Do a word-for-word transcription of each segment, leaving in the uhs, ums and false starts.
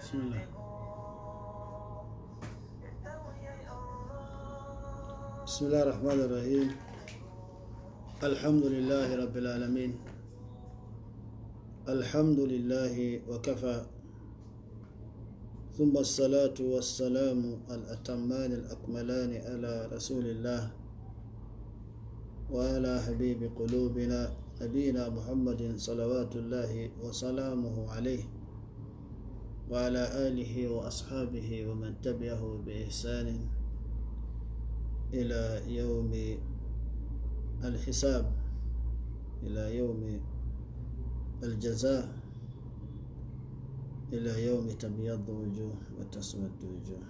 بسم الله. بسم الله الرحمن الرحيم. الحمد لله رب العالمين. الحمد لله وكفى. ثم الصلاة والسلام الأتمان الأكملان على رسول الله وعلى حبيب قلوبنا نبينا محمد صلوات الله وسلامه عليه وعلى آله وأصحابه ومن تبعه بإحسان إلى يوم الحساب، إلى يوم الجزاء، إلى يوم تبيض وجوه وتسود وجوه.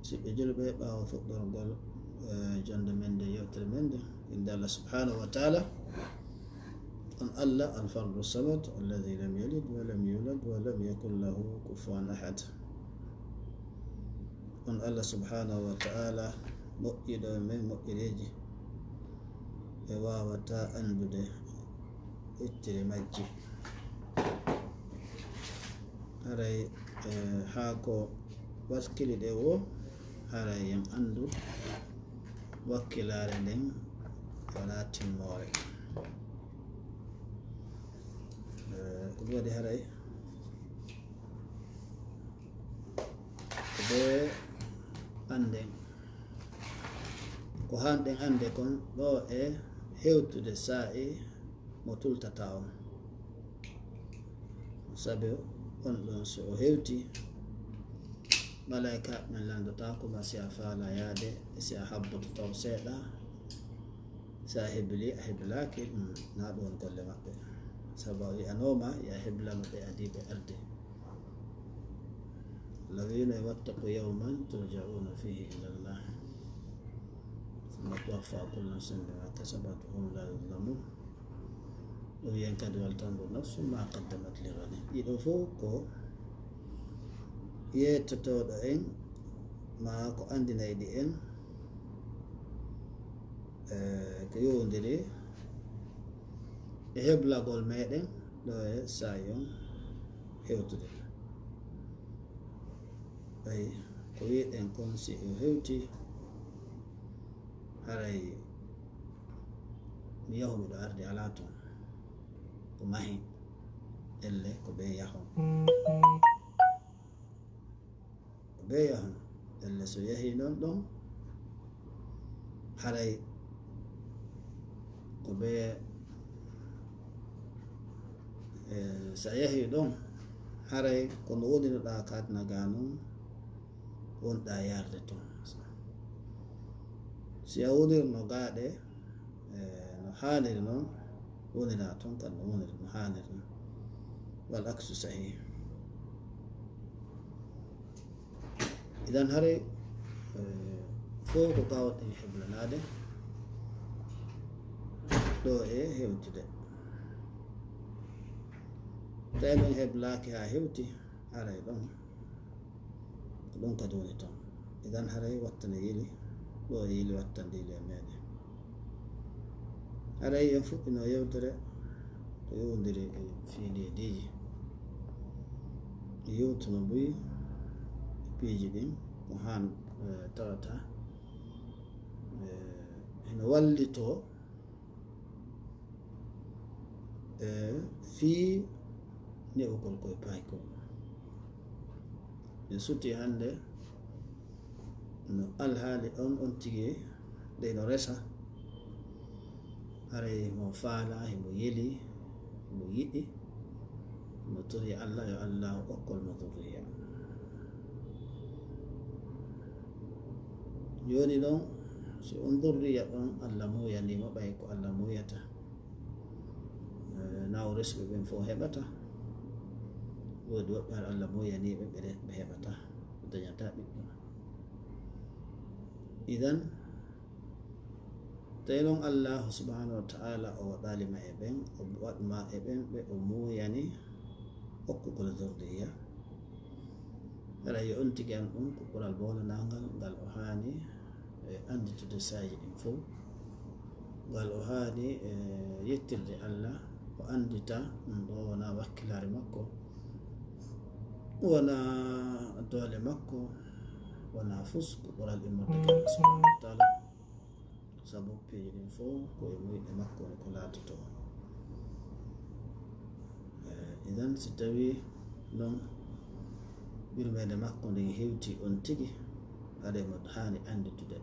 Siɓɓe julɓe, ɓaawo fuɗɗorgol, eh, jonde men nde, yewtere men nde, innde Allah subhanahu wa ta'ala, on Allah الفرد الصمد الذي لم يلد ولم يولد ولم يكن له كفوا أحد. On Allah subhanahu wa ta'ala moƴƴiɗo e men moƴƴereeji ɓe waawata anndude ittere majji. Haray, eh, haa ko wakkili ɗe wo, haray en anndu wakkilaare nden wonaa timmoore. Eh, ko ɗum waɗi haray ko ɓe annden, ko hanɗen annde kon ɗo e hewtude saa'i mo tultata on. Sabi on ɗon, so o hewti, malaa'ika men lanndotaako ma si a faala yaade, e si a habboto taw seeɗa, si a hebli, a heblaki, mm, na ɗum woni golle maɓɓe. Sabu a wi'anooma, yo a heblano ɓe adii ɓe arde. Allah wi'no, "واتقوا يوما ترجعون فيه إلى الله ثم توفى كل نفس ما كسبت وهم لا يظلمون." Ɗum yen kadi, "ولتنظر نفس ما قدمت لغد." Ɗiɗo fof ko yettotooɗo en, ma ko anndinayɗi en, eh, ko yowndiri e heblagol meɗen ɗo e saa'i on hewtude. Ɓay ko wi'ɗen kon, si o hewti, haray mi yahu miɗo ardi, alaa ton. Ko mahi, elle ko ɓe yahon. Ko ɓe yahon. Elle so yahii noon ɗon, haray ko ɓe, eh, so a yahii ɗon, haray ko no wonirɗaa kaatna gaa noon, wonɗaa yarde toon. Si a wonirno gaa ɗe, eh, no haaniri noon, woniraa toon kan no woniri no haaniri noon. Wal aksu sahih. Idan haray, eh, fof ko gawɗen heblanaade ɗo e hewtude. Tawi noon heblaaki haa hewti, haray ɗon. Ko ɗum kadi woni toon. Idan haray wattane yili, ɗo e yili wattande yili e meɗen. Haray en fuɗɗino yewtere ko yowndiri e fiiliidiiji. Yewtuno mbuy e piiji ɗin ko haan, eh, tawata, eh, hino wallitoo e fii ne'ugol koye paykol. En suti hannde no alhaali on, on tigi ɗe no resa, haray mo faala, himo yeli, himo yiɗi, himo tori Allah yo Allah okkol mo zurriya. Jooni ɗon, si on zurriya ɗon Allah muuyanii mo, ɓay ko Allah muuyata, eh, na o resuɓe ɓen fof heɓata. Woodi woɓɓe hara Allah muuyanii ɓe, ɓe re-, ɓe heɓata, ɓe dañata ɓiɗɗo. Idan, tawi noon Allaahu subhaanahu wa ta'aala o waɗaali ma e ɓen, o waɗu ma e ɓen ɓe o muuyani okkugol zurriya. Haray yo on tigi an ɗum ko ɓural boolanangal ngal o haani, e, annditude saaji ɗin fof. Ngal o haani, e, yettirde Allah, o anndita ɗum ɗo wonaa wakkilaare makko. Wonaa doole makko, wonaa fus ko ɓural immorde ka Allah subhanahu wa taala, sabu piiji ɗin fof ko e muyɗe makko woni ko laatotoo. Eh, idan, si tawii noon yurmeende makko nden hewtii on tigi, haray mo haani annditude.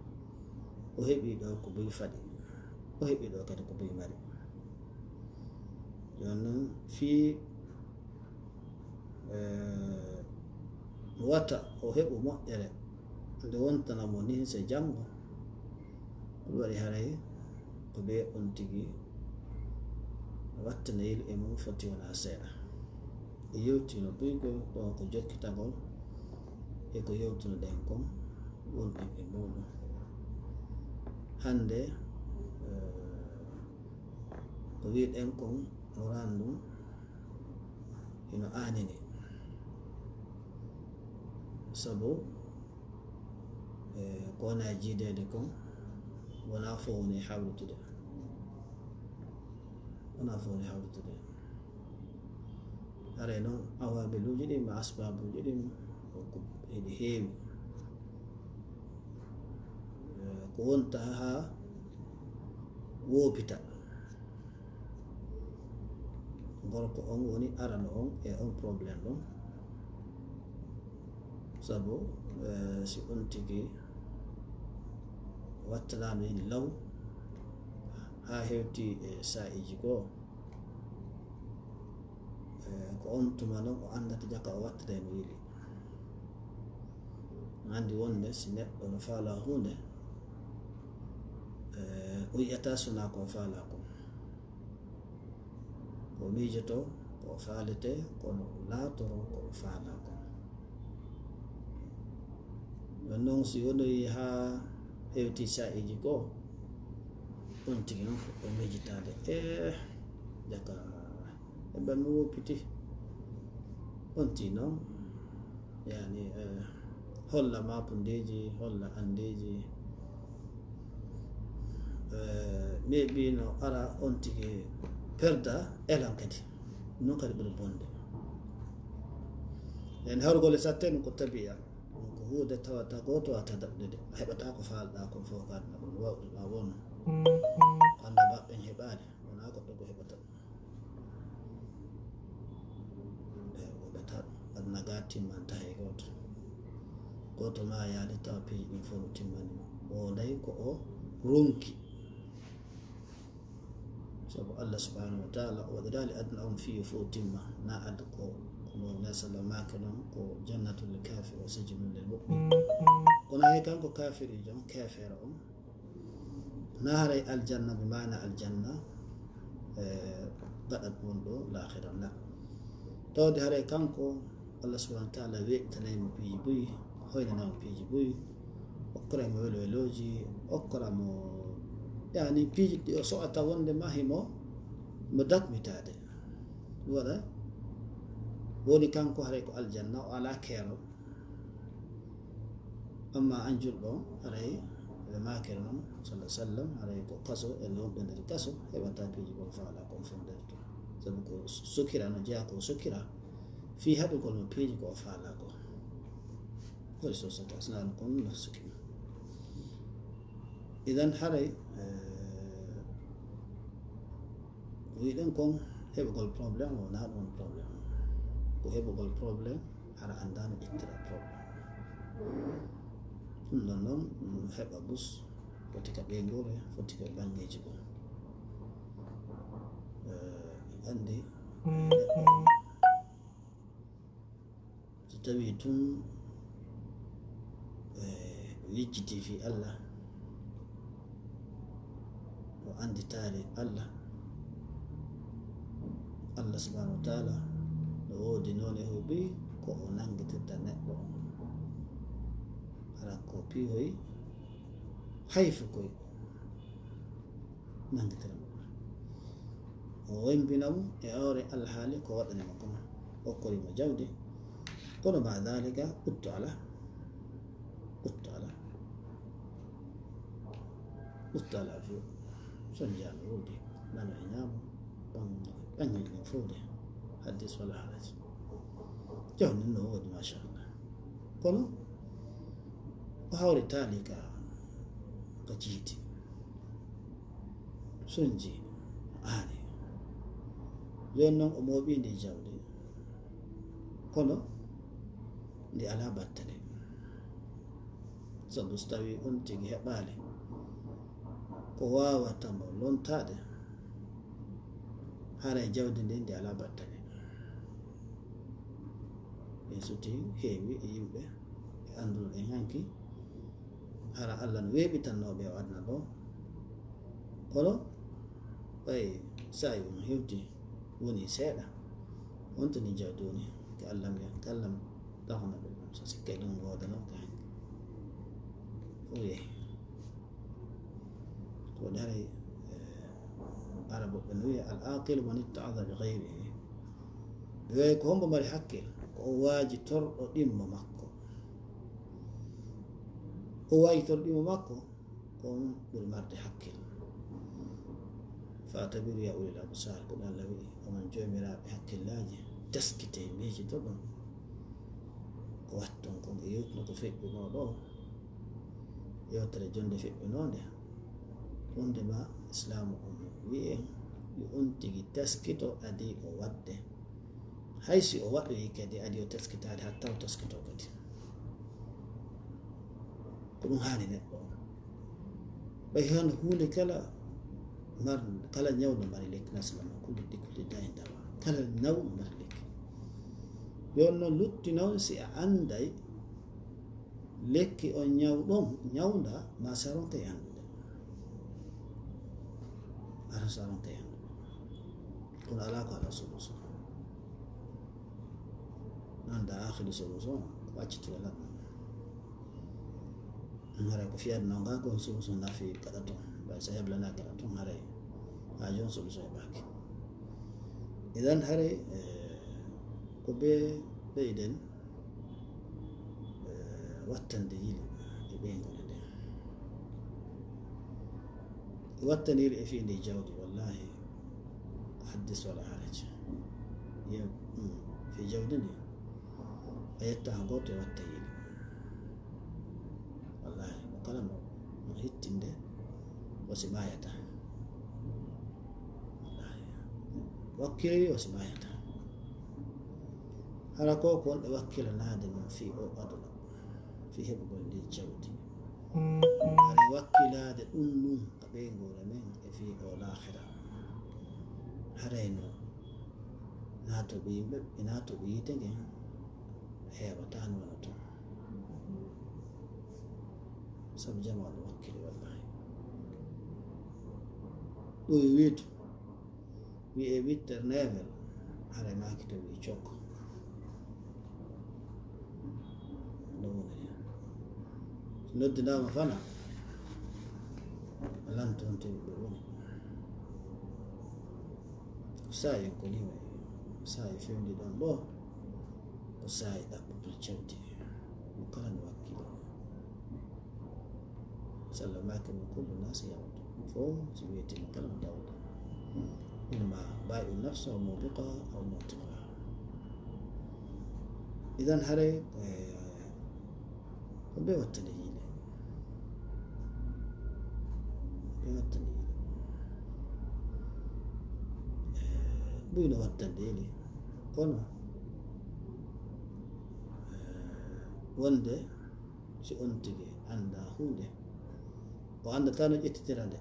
O heɓii ɗoo ko buy faɗi, o heɓii ɗoo kadi ko buy mari. Jooni noon, fii Eh, wata o heɓu moƴƴere nde wontana mo hinse janngo, ko ɗum waɗi haray ko ɓe on tigi wattanayel e mum foti wonaa seeɗa. E yewtino buy ko ɗo ko jokkitagol e ko yewtunoɗen kon wonɗen e muɗum. Hannde, eh, ko wi'ɗen kon Qur'an ɗum hino aanini. Sabu, eh, ko wona e jiideede kon, wona fof woni hawritude. Wona fof woni hawritude. Haray noon, awaamiluuji ɗin, ma asbaabuuji ɗin, ko, ko hiɗi heewi. Eh, ko wonta haa woopita. Gorko on woni arano on e on problème ɗon. Sabu, eh, si on tigi wattanaama heen law haa hewti e saa'iiji goo, eh, ko on tuma non o anndata jaka o wattata e no yiɗi. Anndi wonde si neɗɗo no faalaa huunde, eh, o yi'ataa so wonaa ko o faalaa kon. Ko miijotoo, ko o faaletee, kono laatoroo ko o faalaa kon. Ɗon non, si wonoyi haa hewti saa'iiji goo, on tigi non fuɗɗo miijitaade, eh, jaka, heɓan mi woppiti. On tigi non, yani, eh, holla maapundeeji, holla anndeeji, eh, maybe no ara on tigi perda elan kadi. Non kadi ɓuri bonde. En hawrugol e satte ɗum ko tabi'a. Ɗum ko huunde tawata gooto wata daɗude de. A heɓata ko faalɗaa kon fof ko aduna ɗum wawɗuɗaa won. Annda baɓɓen heɓaali, wonaa goɗɗo ko heɓata ɗum. Ɓe woɓɓe tan, aduna ga timmanta hay gooto. Gooto ma yaade tawa piiji ɗin fof no timmani mo. O day ko o ronki. Sabu Allah subhanahu wa ta'ala o waɗiraali aduna on fii yo fof timma. Na aduna ko, ko no Nabi sallam maaki non, ko jannatul kafir wa sijnul lil mu'min. Kono hay kanko kafiriijo on, keefeero on, na haray aljanna, bi maana aljanna, eh, gaɗat won ɗo laakhira na. Tawde haray kanko, Allah subhanahu wa ta'ala weeɓitanay mo piiji buy, hoynanay mo piiji buy, okkoray mo welwelooji, okkora mo, yani, piiji ɗi o so'ata wonde ma himo, mo dakmitaade. Wala woni kanko haray ko aljanna, o alaa keerol. Amma an julɗo on, haray ɓe maakiri non, sallallahu alaihi wasallam, haray ko kaso, e lomɓe nder kaso, heɓata piiji ko faala kon fof nder ton. Sabu ko sukira no jeyaa ko sukira, fii haɗugol mo piiji ko o faala ko. Ko so sata, sina ɗum kon no sukira. Idan haray, eh, ko wiɗen kon heɓugol problème, wonaa ɗum problème. Ko heɓugol problème, hara anndaano ittira problème. Ɗum ɗon noon, ɗum heɓa bus, foti ka ɓeynguure, foti ka banngeeji goo. Eh, anndi, neɗɗo so tawii tun, eh, o yejjitii fii Allah, o annditaali Allah, Allah subhanahu wa ta'ala no woodi noone huɓi ko o nanngitirta neɗɗo on. Hara ko piihoy hay fukoy nanngitiramo. O wembina mo e hoore alhaali ko waɗani mo kon. Okkori mo jawdi. Kono ma daalika, ɓuttu alaa. Ɓuttu alaa. Ɓuttu alaa few. Son jaami wulde. Nano e ñaamo. Ɓanngol ɓanngol ɗum fof de. Haddis wala haraj. Jawdi no woodi, machallah. Kono o hawritaali ka, ka ciiti. Sonji aani. Jooni noon o mooɓii ndi jawdi. Kono ndi alaa battane. Sabu so tawii on tigi heɓaali ko waawata mo lontaade, haray jawdi ndin ndi alaa battane. En sutii heewi e yimɓe e annduno ɗen hanki, hara Allah no weeɓitannoo ɓe o aduna ɗo. Kono ɓay saa'i on hewti woni seeɗa, on toni jawdi woni ka Allah mbiya, ka Allah tahono ɓe ɗum, so sikkay ɗum woodanoo ka hanki. Fof yehi. Ko ɗum haray, eh, Arabu ɓe no wiya, "Al aqilu man ittaada bi gayrihi." Ɓe wiya ko hombo mari hakkil? Ko o waajitorɗo ɗimmo makko. O waajitorɗo ɗimmo makko, ko on ɓuri marde hakkil. "Fa'tabiru ya ulil absar," ko ɗum Allah wi'i, "Onon joomiraaɓe hakkillaaji, teskitee, miijito ɗum." Ko watton kon e yewtuno ko feƴƴunoo ɗo, yewtere jonde feƴƴunoonde. Wonde ma Islaamu on wi'i en yo on tigi teskito adii o waɗde. Hay si o waɗoyi kadi adii o teskitaade, hatta o teskitoo kadi. Ko ɗum haani neɗɗo on. Ɓay hano huunde kala mar-, kala ñaw no mari lekki, nasla ma kulli ɗi kulli dayi ndawa. Kala ñaw no mari lekki. Jooni noon lutti noon si a annday lekki on ñaw ɗon, ñawnda, ma saronte e anndude. Ara saronte e anndude. Kono alaa ko alaa solution. Nanda akhiri solution, ko accitira lan. Haray ko fiyade non ga ko solution na fi kada ton. Ba sa yabla na kada ton haray. A jon solution e baki. Idan haray, eh, ko be, be iden, eh, wattande yili e ɓeynguure nden. Wattande yili e fii ndi jawdi, wallahi, ko haddis wala haraj. Yo, mm, fii jawdi ndi, a yetta ha gooto e watta yili. Wallahi, mo kala no, no hittinde, o si maayata. Wallahi. Wakkili o si maayata. Hara ko ko wonɓe wakkilanaade mum fii o aduna, fii heɓugol ndi jawdi. Hara wakkilaade ɗum ɗum ka ɓeynguure men e fii o laakhira. Haray no naatuɓe yimɓe, e naatuɓe yiite ngen heewata no wona ton. Sabu jamaa no wakkili wallahi. Ɗo e weetu. Wi'e witter neevel, hare maaki to wi'i cok. No woni. So noddinaama fana, lanton to ɓe woni. Ko saa'i ko ni wayi. Saa'i fewndi ɗon ɗo. Ko saa'i ɗaɓɓuɗo jawdi. Mo kala no wakkili. Sallah maaki mo kullu naasi yawta. Fof si weetima kala no dawda. Imma baa'i'u nafsa aw muubiqaha aw mu'tiquha. Idan haray, eh, ko ɓe wattande yiile. Ɓe wattande yiile. Eh, ɓuyno wattande yiile. Kono, eh, wonde si on tigi annda huunde, o anndata no ƴettitira nde.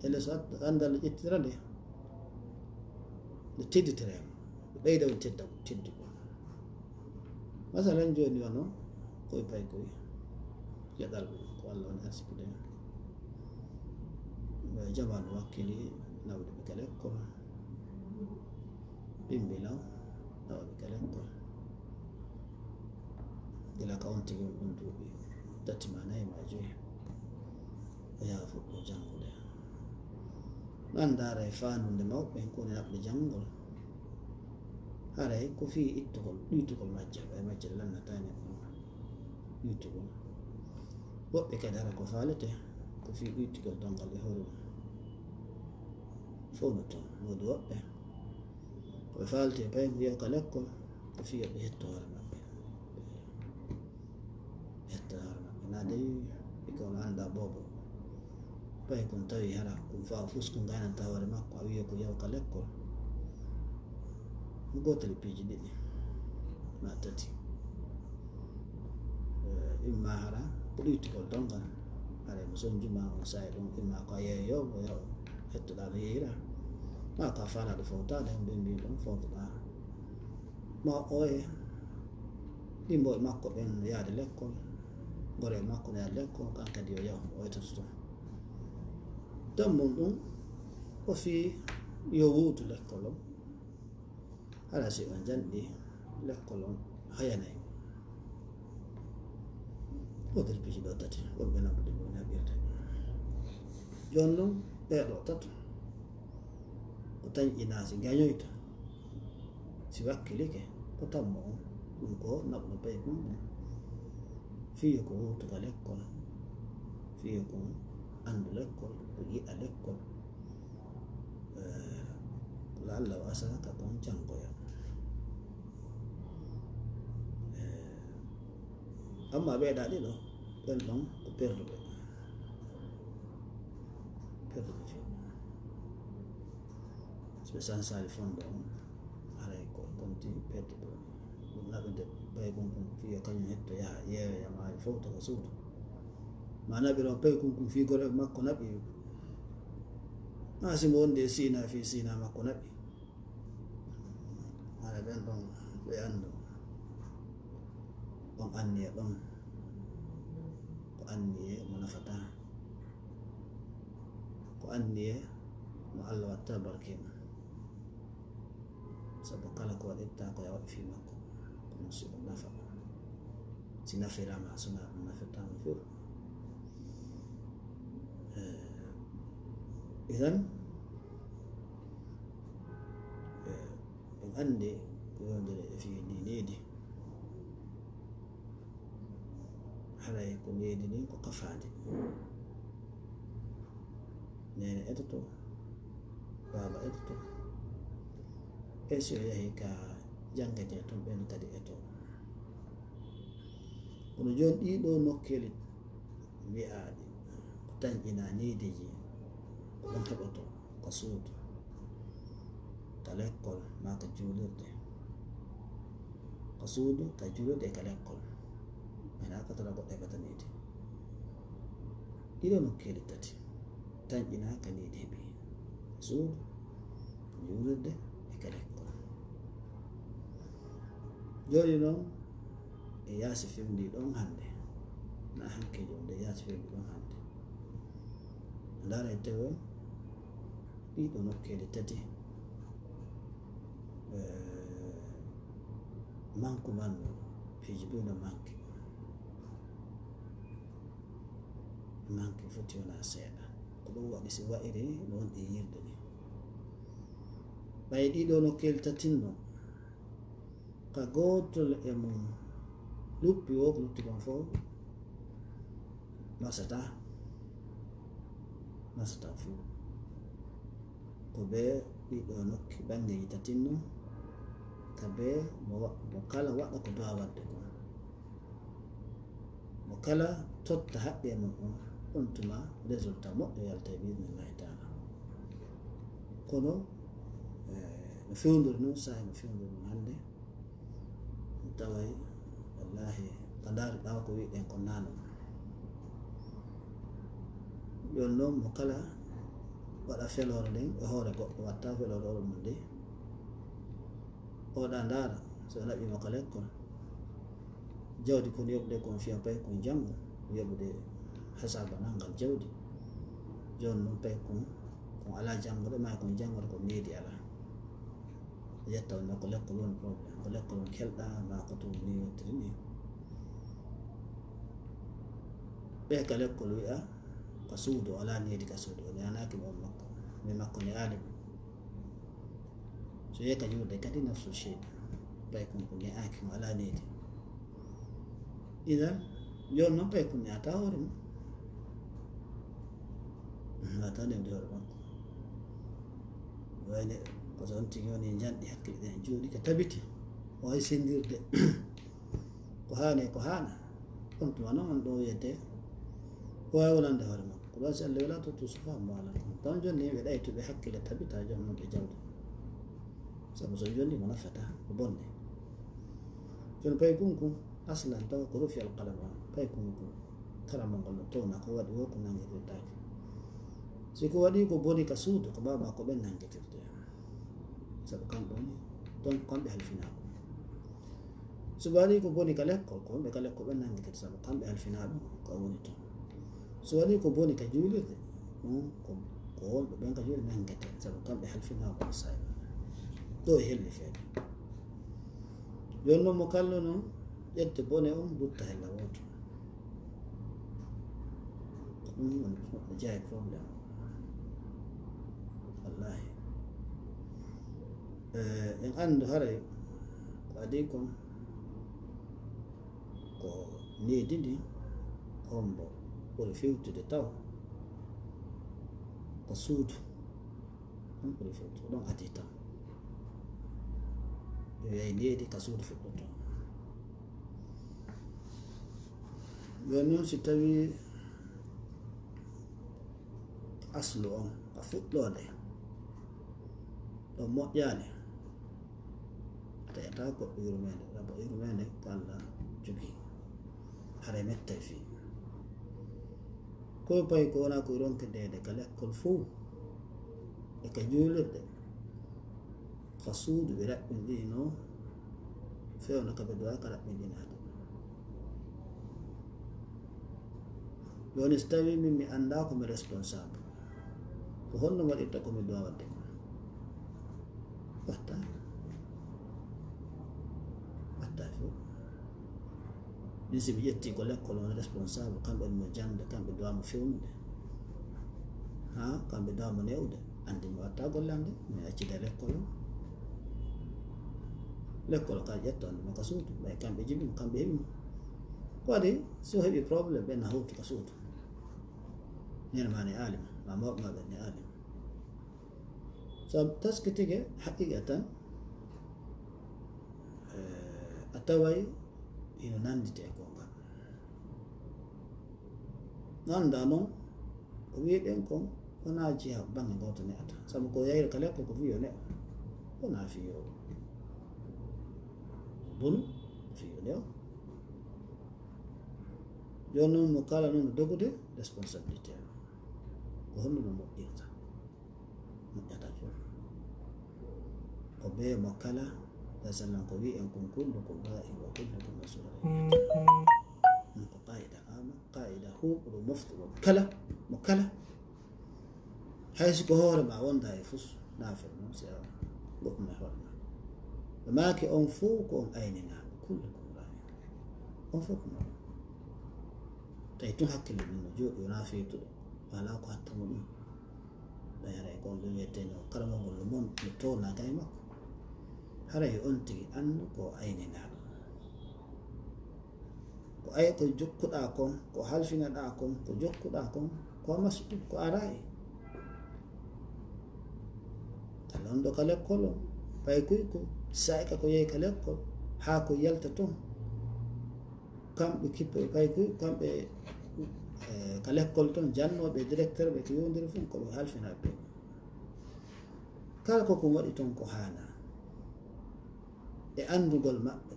Ellee so a-, anndal no ƴettitira nde, nde tedditira e mo, nde ɓeyda on tedda-, teddugol. Masalan, jooni wano koy pay koy, geɗal ko Allah woni arsikude en. Ɓe jamaanu wakkili nawde ɓe ka lekkol. Bimbi law, nawɓe ka lekkol. Gila ka on tigi on ɗum duuɓi tati ma nayi ma joyi. O yaha fuɗɗo janngude. Nan ndaara e faandude mawɓe ɓen ko woni naɓde janngol. Haray ko fii ittugol, ɗuytugol majjal, ɓay majjal lannataani ɗum. Ɗuytugol. Woɓɓe kadi hara ko faalete, ko fii ɗuytugol dongal e hoore mum. Fof no toon, woodi woɓɓe. Ko ɓe faalti e paygu yaw ka lekkol, Fii yo ɓe hetto hoore maɓɓe. Hetto hoore maɓɓe. Na dey ɓe ko no annda boobo. Paykun tawi hara kun faa fus kun gaynanta hoore makko, a wiye ko yaw ka lekkol. Gootel piiji ɗiɗi ma tati. Eh, imma hara ko ɗuytugol ton kan. Hara mo son juma on saa'i ɗum, imma ko a yeeyo, o yaw hettoɗaa no yeeyira. Ma ko a faalaaɗo fowtaade, on ɓe mbiɗon fowtoɗaa. Ma oye ɗimbo e makko ɓen no yaade lekkol, gore e makko no yaade lekkol, kan kadi yo yaw, o etoto ton. Tan mum ɗum, o fii yo wuutu lekkol on. Hara si on janɗi lekkol on hayanay. Ko nder piiji ɗo tati, wonɓe naɓude ɗum naɓirde. Jooni ɗum, ɓee ɗo tato, ko tañƴinaa si gañoyta, si wakkilike, ko tammo on, ɗum ko naɓude paykun ɗum. Fii ko wuutu ka lekkol, fii ko anndu lekkol, ko yi'a lekkol. Eh, la'alla wa asa ka kon janngoya. Eh, amma ɓee ɗiɗo, ɓen ɗon ko perduɓe. Perduɓe few. So ɓe sansaali fondo on, haray ko konti perduɓe. Ɗum naɓude paykun kun fii yo kañum hetto yaha yeeyoya maayo fowta ka suudu. Ma naɓiro paykun kun fii gore makko naɓi. Ma si mo wondi e siina fii siina makko naɓi. Hara ɓen ɗon ɓe anndu. On anniya ɗon. Ko anniye mo nafataa. Ko anniye mo Allah watta barke mum. Sabu kala ko waɗirta ko ya waɗi fii makko. Ko musiba nafa. Si nafiraama, sona ɗum nafirtaama few. Eh, idan, eh, en anndi ko yondere e fii ndi needi. Haray ko needi ndin ko kafaandi. Neene etoto, baaba etoto. E si o yahi ka janngete ton ɓen kadi eto. Kono jooni ɗii ɗoo nokkeeli wi'aaɗi ko tanƴinaa neediiji, ko ɗon heɓoto ka suudu, ka lekkol, maa ka juulirde. Ka suudu, ka juulirde e ka lekkol. Ena ka tara goɗɗo heɓata needi. Ɗii ɗoo nokkeeli tati, tanƴinaa ka needi heɓi. Ka suudu, ka juulirde e ka lekkol. Jooni non, e yaasi fewndi ɗon hannde. Na hanke jooni, nde yaasi fewndi ɗon hannde. Ndaara e tewe, ɗii ɗoo nokkeeli tati, eh, manku man, piiji buy no manki. Manki foti wona seeɗa. Ko ɗum waɗi si wa'iri no wonɗi yirde ni. Ɓay ɗii ɗoo nokkeeli tati no, ka gootol e mum luppi wo ko lutti kon fof, masata, masata fof. Ko ɓe ɗiɗo nokki ɓanngeeji tatinno, ka ɓe mo wa-, mo kala waɗa ko duwaa waɗde kon. Mo kala totta haqqee mum on, on tuma résultat moƴƴo yalta e bi idnillahi taala. Kono, eh, no fewndori noon, saa'i no fewndori noon hannde, taway, wallahi, ko ndaari ɗaw ko wiɗen ko nano. Ɗon noon mo kala waɗa feloore nden e hoore goɗɗo, watta feloore hoore mum nde. Oɗa ndaara, so o naɓiima ka lekkol, jawdi kon yoɓde kon fiya pay kon janngo, yoɓude hasaba nanngal jawdi. Jooni noon pay kon, kon alaa janngude, maa kon janngude ko needi alaa. Yetta on ko lekkol woni problème, ko lekkol woni kelɗa, maa ko to ni yottiri ni. Ɓe ka lekkol wi'a, ka suudu, alaa needi ka suudu, o ñaanaaki mo on makko, mi makko ne aali mo. So yehi ka juulde kadi nafsu sey, pay kon ko ne'aaki mo alaa needi. Idan, jooni noon pay ko ne'ata hoore mum. Ne'ata newde hoore makko. Wayne, ko so on tigi woni njanɗi hakkille ɗen jooɗi ka tabiti. O wawi sendirde ko haani e ko haana. On tuma noon on ɗo wiyete ko wawi wonande hoore makko. Ko ɗon si Allah wela to to sufa mo ala. Ɗon jonni yimɓe ɗaytuɓe hakkille tabita joom mum ɓe jawdi. Sabu so jonni mo nafata ko bonde. Joni pay kunku aslan taw ko rufi alqalam on. Pay kunku karama ngol no towna ko waɗi wo ko nangitirtaake. Si ko waɗi ko boni ka suudu ko baba ko ɓen nangitirte. Sabu kamɓe woni ton kamɓe halfinaaɓe. So waɗi ko boni ka lekkol ko wonɓe ka lekkol ɓen nangitirte sabu kamɓe halfinaaɓe ko woni ton. So waɗi ko boni ka juulirde ɗum ko ko wonɓe ɓen ka juulirde nangete sabu kamɓe halfinaaɓe ko saay ɗo e helli feeɓe. Jooni noon mo kalluno ƴette bone on dutta hella wooto. Ko ɗum woni ko neɗɗo jeya e problème. Wallahi. Eh, en anndu haray ko adii kon ko needi ndi hombo ɓuri fewtude taw ko suudu. Ɗum ɓuri fewtude ɗon adii taw. Ɓe wi'ay needi ka suudu fuɗɗoto. Jooni noon si tawi aslu on ka fuɗɗoode ɗo moƴƴaali, a taƴata goɗɗo yurmeende, sabu yurmeende ko Allah jogii. Haray mettay fii. Ko payi ko wona ko ronkedeede ka lekkol fow e ka juulirde. Ka suudu ɓe raɓɓinɗinoo fewndo ka ɓe duwaaka raɓɓinɗinaade. Jooni so tawii min mi anndaa ko mi responsable, ko honno waɗirta ko mi duwa waɗde ko? Watta. Watta fof. Min si mi ƴettii ko lekkol on responsable, kamɓe mo jannde, kamɓe duwa mo fewnude. Ha, kamɓe duwa mo newude. Anndi mi watta golle am de, mi accida lekkol on. Lekkol on ka ƴetto anndi mo ka suudu, ɓay kamɓe jibi mo, kamɓe heɓi mo. Ko waɗi, si o heɓi problème, ɓen na hawtu ka suudu. Nene ma ne alima, ma mawɓe ma ɓen ne alima. So taskitike haqiqa tan, eh, a taway hino nandite e gonga. Nanda noon, ko wi'ɗen kon, wonaa jeyaa bannge gooto ne'ata. Sabu ko yayre kala ko, ko fii yo ne'o. Wonaa fii yo bonu, fii yo ne'o. Jooni noon, mo kala noon no dogude responsabilité. Ko honno no moƴƴirta? Moƴƴata fof. Ko bee mo kala, sallam ko wi'en kon, kullukum raa'in wa kullukum mas'uulun an ra'iyyatihi. Ɗum ko qaa'ida aama, qaa'ida huuɓuɗo moftuɗo kala, mo kala. Hay si ko hoore ma wonda e fus, naafel noon si a goɗɗum e hoore ma. Ɓe maaki on fof ko on ayninaaɓe, kullukum raa'in. On fof ko mo. Tawi tun hakkille mum no jooɗi, wonaa feetuɗo, alaa ko hatta mo ɗum. Ɓay haray ko on ɗum wiyetee no karamol ngol no mon, no townaaka e makko. Haray on tigi anndu ko ayninaaɗo. Ko ay ko jokkuɗaa kon, ko halfinaɗaa kon, ko jokkuɗaa kon, ko a mas'uul, ko a raa'i. Ka londo ka lekkol on, paykuyku, sa'i ka ko yehi ka lekkol, haa ko yalta ton. Kamɓe kippe e paykuyku, kamɓe, eh, ka lekkol ton, jannooɓe, directeur ɓe, ko yowndiri fuu, ko ɓe halfinaaɓe. Kala ko ko waɗi ton ko haanaa. E anndugol maɓɓe,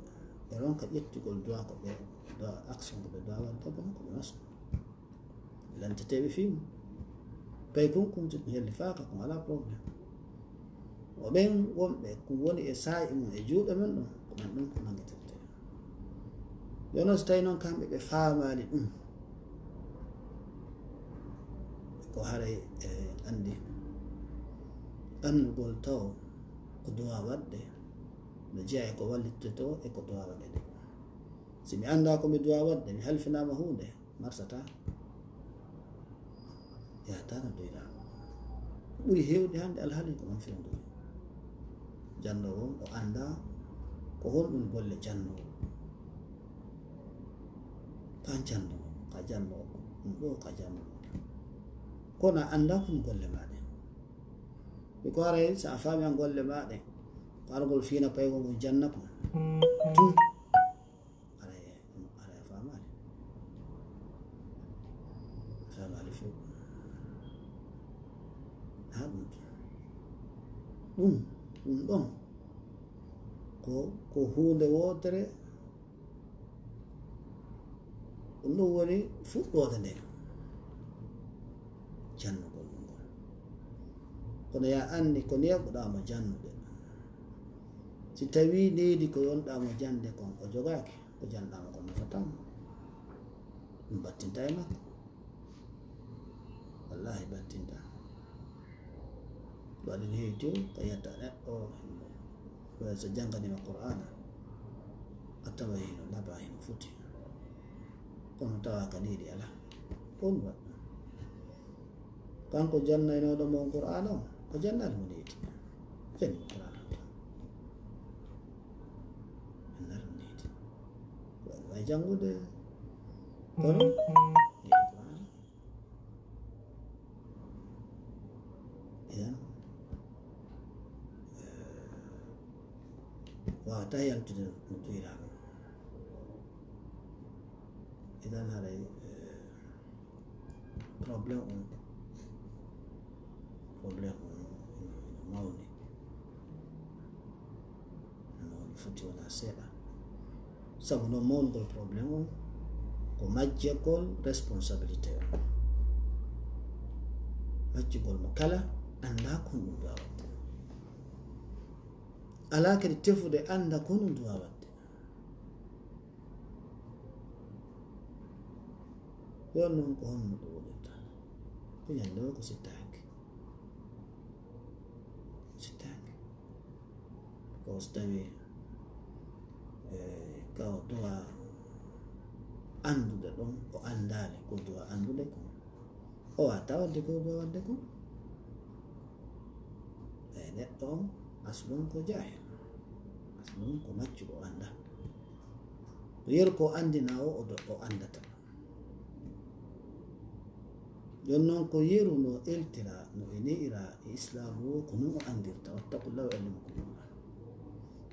ɓe ronka ƴettugol duwa ko ɓe, duwa action ko ɓe duwa waɗde, ko ɓe masu. Lanteteeɓe fii mum. Paykun kun hellifaaka kun alaa problème. O ɓen wonɓe kun woni e saa'i mum e juuɗe men ɗon, ko ɓen ɗon ko nangitirte. Yo non so tawi non kamɓe ɓe faamaali ɗum, ko haray e anndi annugol taw ko duwa waɗde no jeyaa e ko wallittetoo e ko duwa waɗede. Si mi anndaa ko mi duwa waɗde, mi halfinaama huunde, marsata. Yahata no doyra. Ko ɓuri heewde hannde alhaali ko ɗon fewndori. Jannoowo on o anndaa ko honɗum golle jannoowo. Ka jannoowo, ka jannoowo, ɗum ɗo ka jannoowo. Kono a anndaa ko ɗum golle maa ɗen. Mi ko haray so a faami an golle maa ɗen, ko argol fiina paygol ngol janna kon. Tun. Aray, aray a faamaali. A faamaali few. Haa ɗum tun. Ɗum, ɗum ɗon. Ko, ko huunde wootere. Ɗum ɗum woni fuɗɗoode nden. Jannugol mo ngol. Kono ya anndi ko neeɓuɗaa mo jannude. Si tawii needi ko yonɗaa mo jannde kon o jogaaki, ko janɗaa mo kon nafataa mo. Ɗum battinta e makko. Wallaahi battinta. Ko waɗi no heewi tew, ka yetta neɗɗo, so jannganii ma Qur'aana, a tawa hino laba, hino foti. Kono tawa ka needi alaa. Ko ɗum waɗi ɗum. Kanko jannaynooɗo mo Qur'aana o, o jannaali mo needi. Janni mo Qur'aana o tan. Jannaali mo needi. Ko waɗi wawi janngude. Kono needi Qur'aana. Idan, eh, wawata yaltude no tuyraano. Idan haray, eh, problème on, problème on ino, ino mawni. No foti wona seeɗa. Sabu noon mawnugol problème on ko majjagol responsabilité on. Majjugol mo kala annda ko honɗum duwa waɗde. Alaa kadi tefude annda ko honɗum duwa waɗde. Yon noon ko honno ɗum wonirta? Ko ñande o ko sittaaki. Sittaaki. Ko so tawi, eh, ka o duwa anndude ɗon, o anndaali ko duwa anndude kon. O watta wadde ko duwa wadde kon. E neɗɗo on, aslun ko jaahil. Aslun ko maccuɗo, o annda. Ko yeru ko anndinaa o, o do-, o anndata. Jooni noon ko yeru no eltira, no e ne'ira e Islaamu o, ko nun o anndirta. Wattaqullaha wa yu'allimukumullah.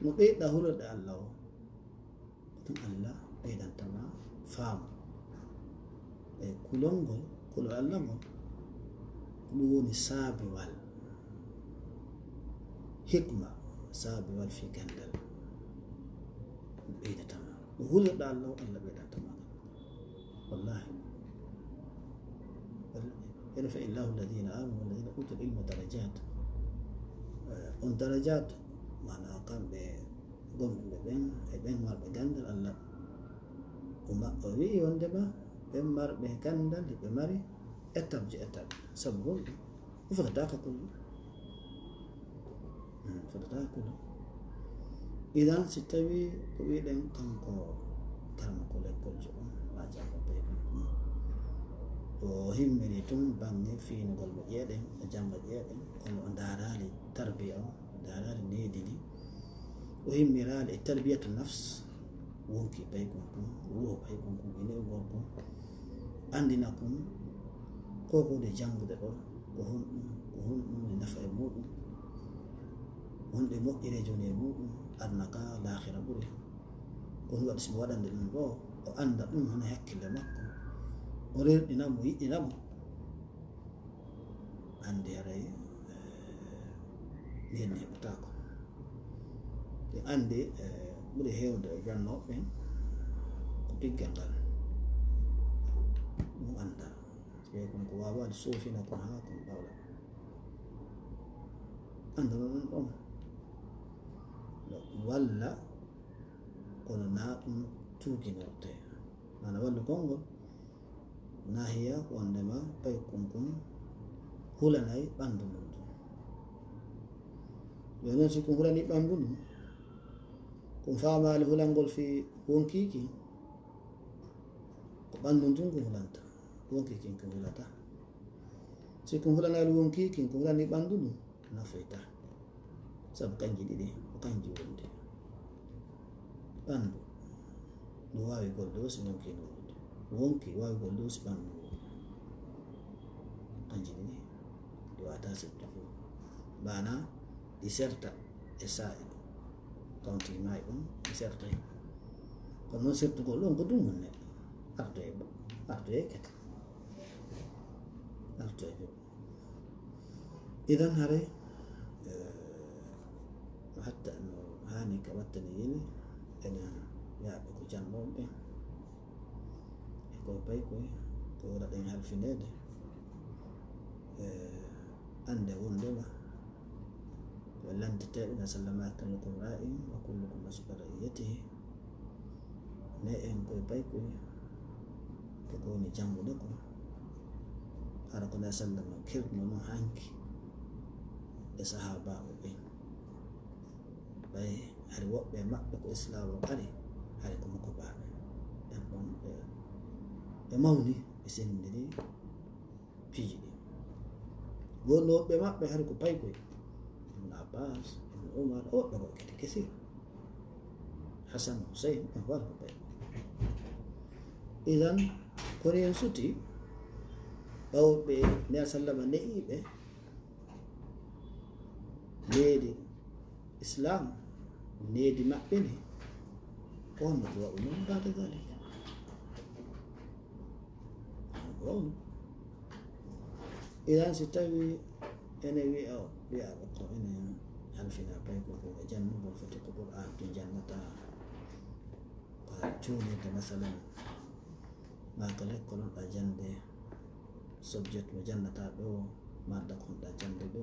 No ɓeyɗa hulorde Allah o, ko ɗum Allah ɓeydanta ma faamu. E kulol ngol, kulol Allah ngol, ko ɗum woni saabiwal hikma, saabiwal fii ganndal. Ɗum ɓeydata ma. No hulirɗa Allah o, Allah ɓeydanta ma ngal. Wallahi. يرفع الله الذين آمنوا والذين أوتوا العلم درجات. Eh, on darajat, maanaa kamɓe gomɗuɓe ɓen, e ɓen marɓe ganndal Allah. O ma-, o wi'i wondema ɓen marɓe ganndal, ɓe mari étape ji étape. Sabu honɗum? O fotata ka kulol. Hmm, fotata ka kulol. Idan, si tawi ko wi'ɗen kanko karmako lekkoljo on, ma janngo ɓe kon ɗum. O himmini tun baŋŋe fiinugol mo ƴeeɗen, o jannga ƴeeɗen, kono o ndaaraali tarbiya on, o ndaaraali needi ndi. O himmiraali e tarbiyatu nafs, wonki paykun kun, ruuhu paykun kun, e ne'ugol kun, anndina kun, ko ko woni janngude ɗo, ko honɗum, ko honɗum woni nafa e muɗum, honɗe moƴƴereeji woni e muɗum, aduna ka laakhira ɓuri. Ko ɗum waɗi si mo waɗande ɗum ɗo, o annda ɗum hono e hakkille makko, o rerɗina mo, yiɗɗina mo. Anndi haray, eh, nden heɓataako. Ɓe anndi, eh, ɓuri heewde e jannooɓe ɓen ko piggal ngal. Ɗum annda. Ɓe kon ko waawaade soofina kon haa kon ɗawla. Annda no ɗum ɗon. No walla kono naa ɗum tuuginorte. Maana wallu konngol. Nahiya wondema paykun kun hulanay ɓanndu ndun. Jooni noon, si kun hulanii ɓanndu ndun, kun faamaali hulangol fii wonkii kin, ko ɓanndu ndun kun hulanta, wonkii kin kun hulata. Si kun hulanaali wonkii kin, kun hulanii ɓanndu ndun, nafoyta. Sabu kanji ɗiɗi ko kanji wondi. Ɓanndu no waawi gollude si wonkii no wondi. Wonkii waawi gollude si ɓanndu no wondi. Kanji ɗiɗi ɗi waata sirtude fof. Maana ɗi serta e saa'i ɗum. Tawti maayi ɗum, mi sertay. Kono noon sertugol ɗum ko ɗum woni neɗɗo. Ardoye, ardoye kadi. Ardoye. Idan haray, eh, hatta no haani ka wattani yini, enen yaaɓe ko jannooɓe, e koye paykoye, ko waɗaɗen halfineede, eh, annde wonde ma, ɓe lannditeeɓe, na sallama kullukum ra'in wa kullukum mas'ulun an ra'iyatihi. Ne en koye paykoye, ko ko woni janngude ko. Hara ko na sallama kirno no hanki e sahaabaaɓe ɓen. Ɓay hari woɓɓe e maɓɓe ko Islaam o ari, hari ko mokobaaɓe. Ɓen ɗon ɓe, ɓe mawni, ɓe senndiri piiji ɗi. Wonno woɓɓe maɓɓe hari ko paykoye. Ibn Abbas, Ibn Umar, e woɓɓe ko kadi kesir. Hasan, Husayn, ɓe fof hari ko paykoye. Idan, kono en suti, ɓawɓe Nela sallama ne'iiɓe, needi Islaam, needi maɓɓe ndi, ko honno duwa'u mum baada dalik? Duwa'u mum. Idan si tawi ene wi'a, wi'a ko ene halfina pay ko ko jannugol foti ko Qur'an tun jannata, ko cuulirde masalan, maa ko lekkol ɗa jannde, subject mo jannata ɗo, madda ko honɗa jannde ɗo,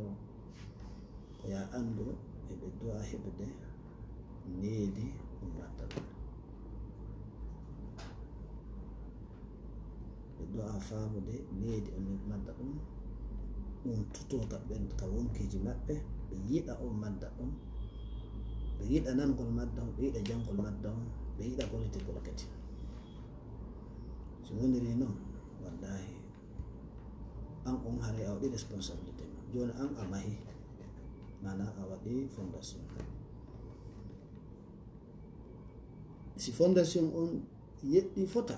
ko ya anndu eɓe du'a heɓude needi ɗum madda ɗum. Ɓe du'a faamude needi on madda ɗum, ɗum tutoo ka ɓen, ka wonkiiji maɓɓe, ɓe yiɗa on madda ɗum, ɓe yiɗa nangol madda on, ɓe yiɗa janngol madda on, ɓe yiɗa gollitirgol kadi. So woniri noon, wallahi, an on haray a waɗi responsabilité ma. Jooni an a mahi, maanaa a waɗi fondation. Si fondation on yeɗɗi fota,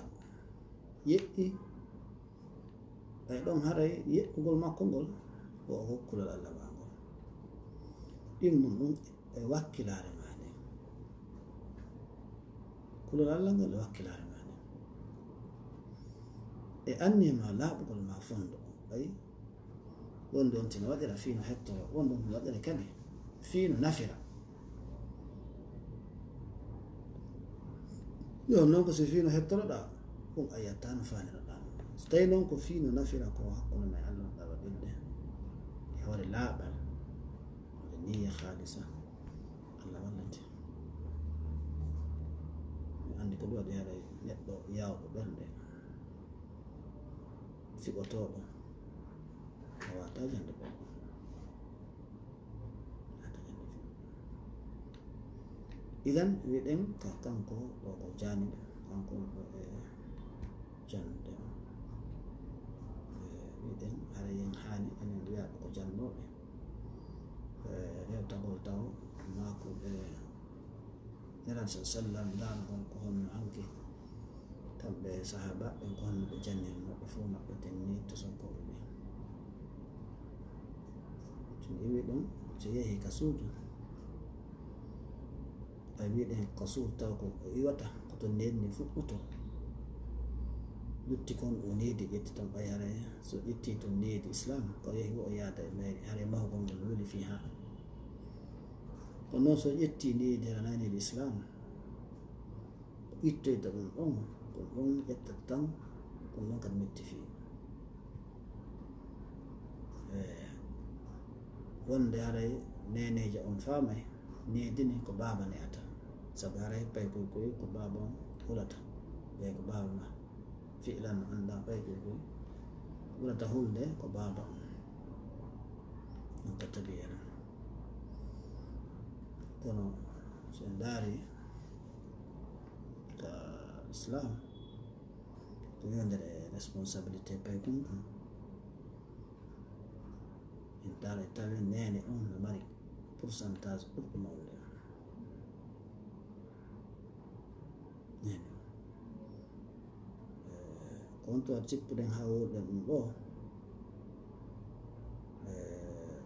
yeɗɗi, ɓay ɗon haray yeɗɗugol makko ngol, ko o kulol Allah maa ngol. Ɗin mum ɗum e wakkilaare maa nden. Kulol Allah ngol e wakkilaare maa nden. E anniya maa laaɓugol maa fondo on. Ɓay wonde on tino waɗira fii no hettoro, wonde on tino waɗira kadi fii no nafira. Yo, noon ko si fii no hettoroɗaa, ɗum a yi'ataa no faaniroɗaa ɗum. So tawii noon ko fii no nafira ko hakkunde maa e Allah ɗaa waɗirde, e hoore laaɓal, hoore niyya khaalisa, Allah wallete. Mi anndi ko ɗum waɗi haray neɗɗo yaawɗo ɓernde, fiɓotooɗo, a waawataa jannde ɓernde. Idan, wiɗen ka kanko ɗo ko jaani, kanko ɗo e jannde. E, wiɗen, hara yen haani enen wi'aaɓe ko jannooɓe. E, rewtagol taw, maakuɓe, Nelaɗo sa sallam, ndaargol ko honno hanki. Kamɓe e sahaabaaɓe ɓen, ko honno ɓe jannirno ɓe fof maɓɓe tenni tosonkooɓe ɓen. So mi iwii ɗum, so yehii ka suudu, a wiɗen ka suudu taw ko o iwata, ko to needi ndin fuɗɗoto. Lutti kon o needi ƴetti ton ɓay haray, so ƴettii ton needi Islaam, ko yehi wo o yaada e mayri, haray mahugol ngol weli fii haa. Kono noon so ƴettii needi haray needi Islaam, ittoyta ɗum ɗon, ɗum ɗon ƴettata tan, ɗum ɗon kadi metti fii. E, wonde haray neeneejo on faamay, needi ndin ko baaba ne'ata. Sabu haray paykoy koy ko baaba on hulata, ɓe ko baaba ma. Fi'lan no anndaa paykoy koy ɓurata hulde ko baaba on. On ka tabi'a non. Kono so en ndaari ka Islam, ko yo nder e responsabilité paykun ɗum. En ndaara e tawi neene on no mari pourcentage ɓurɗo mawnude. Neene on. Eh, ko on tuma tippuɗen haa wowluɗen ɗum ɗo. Eh,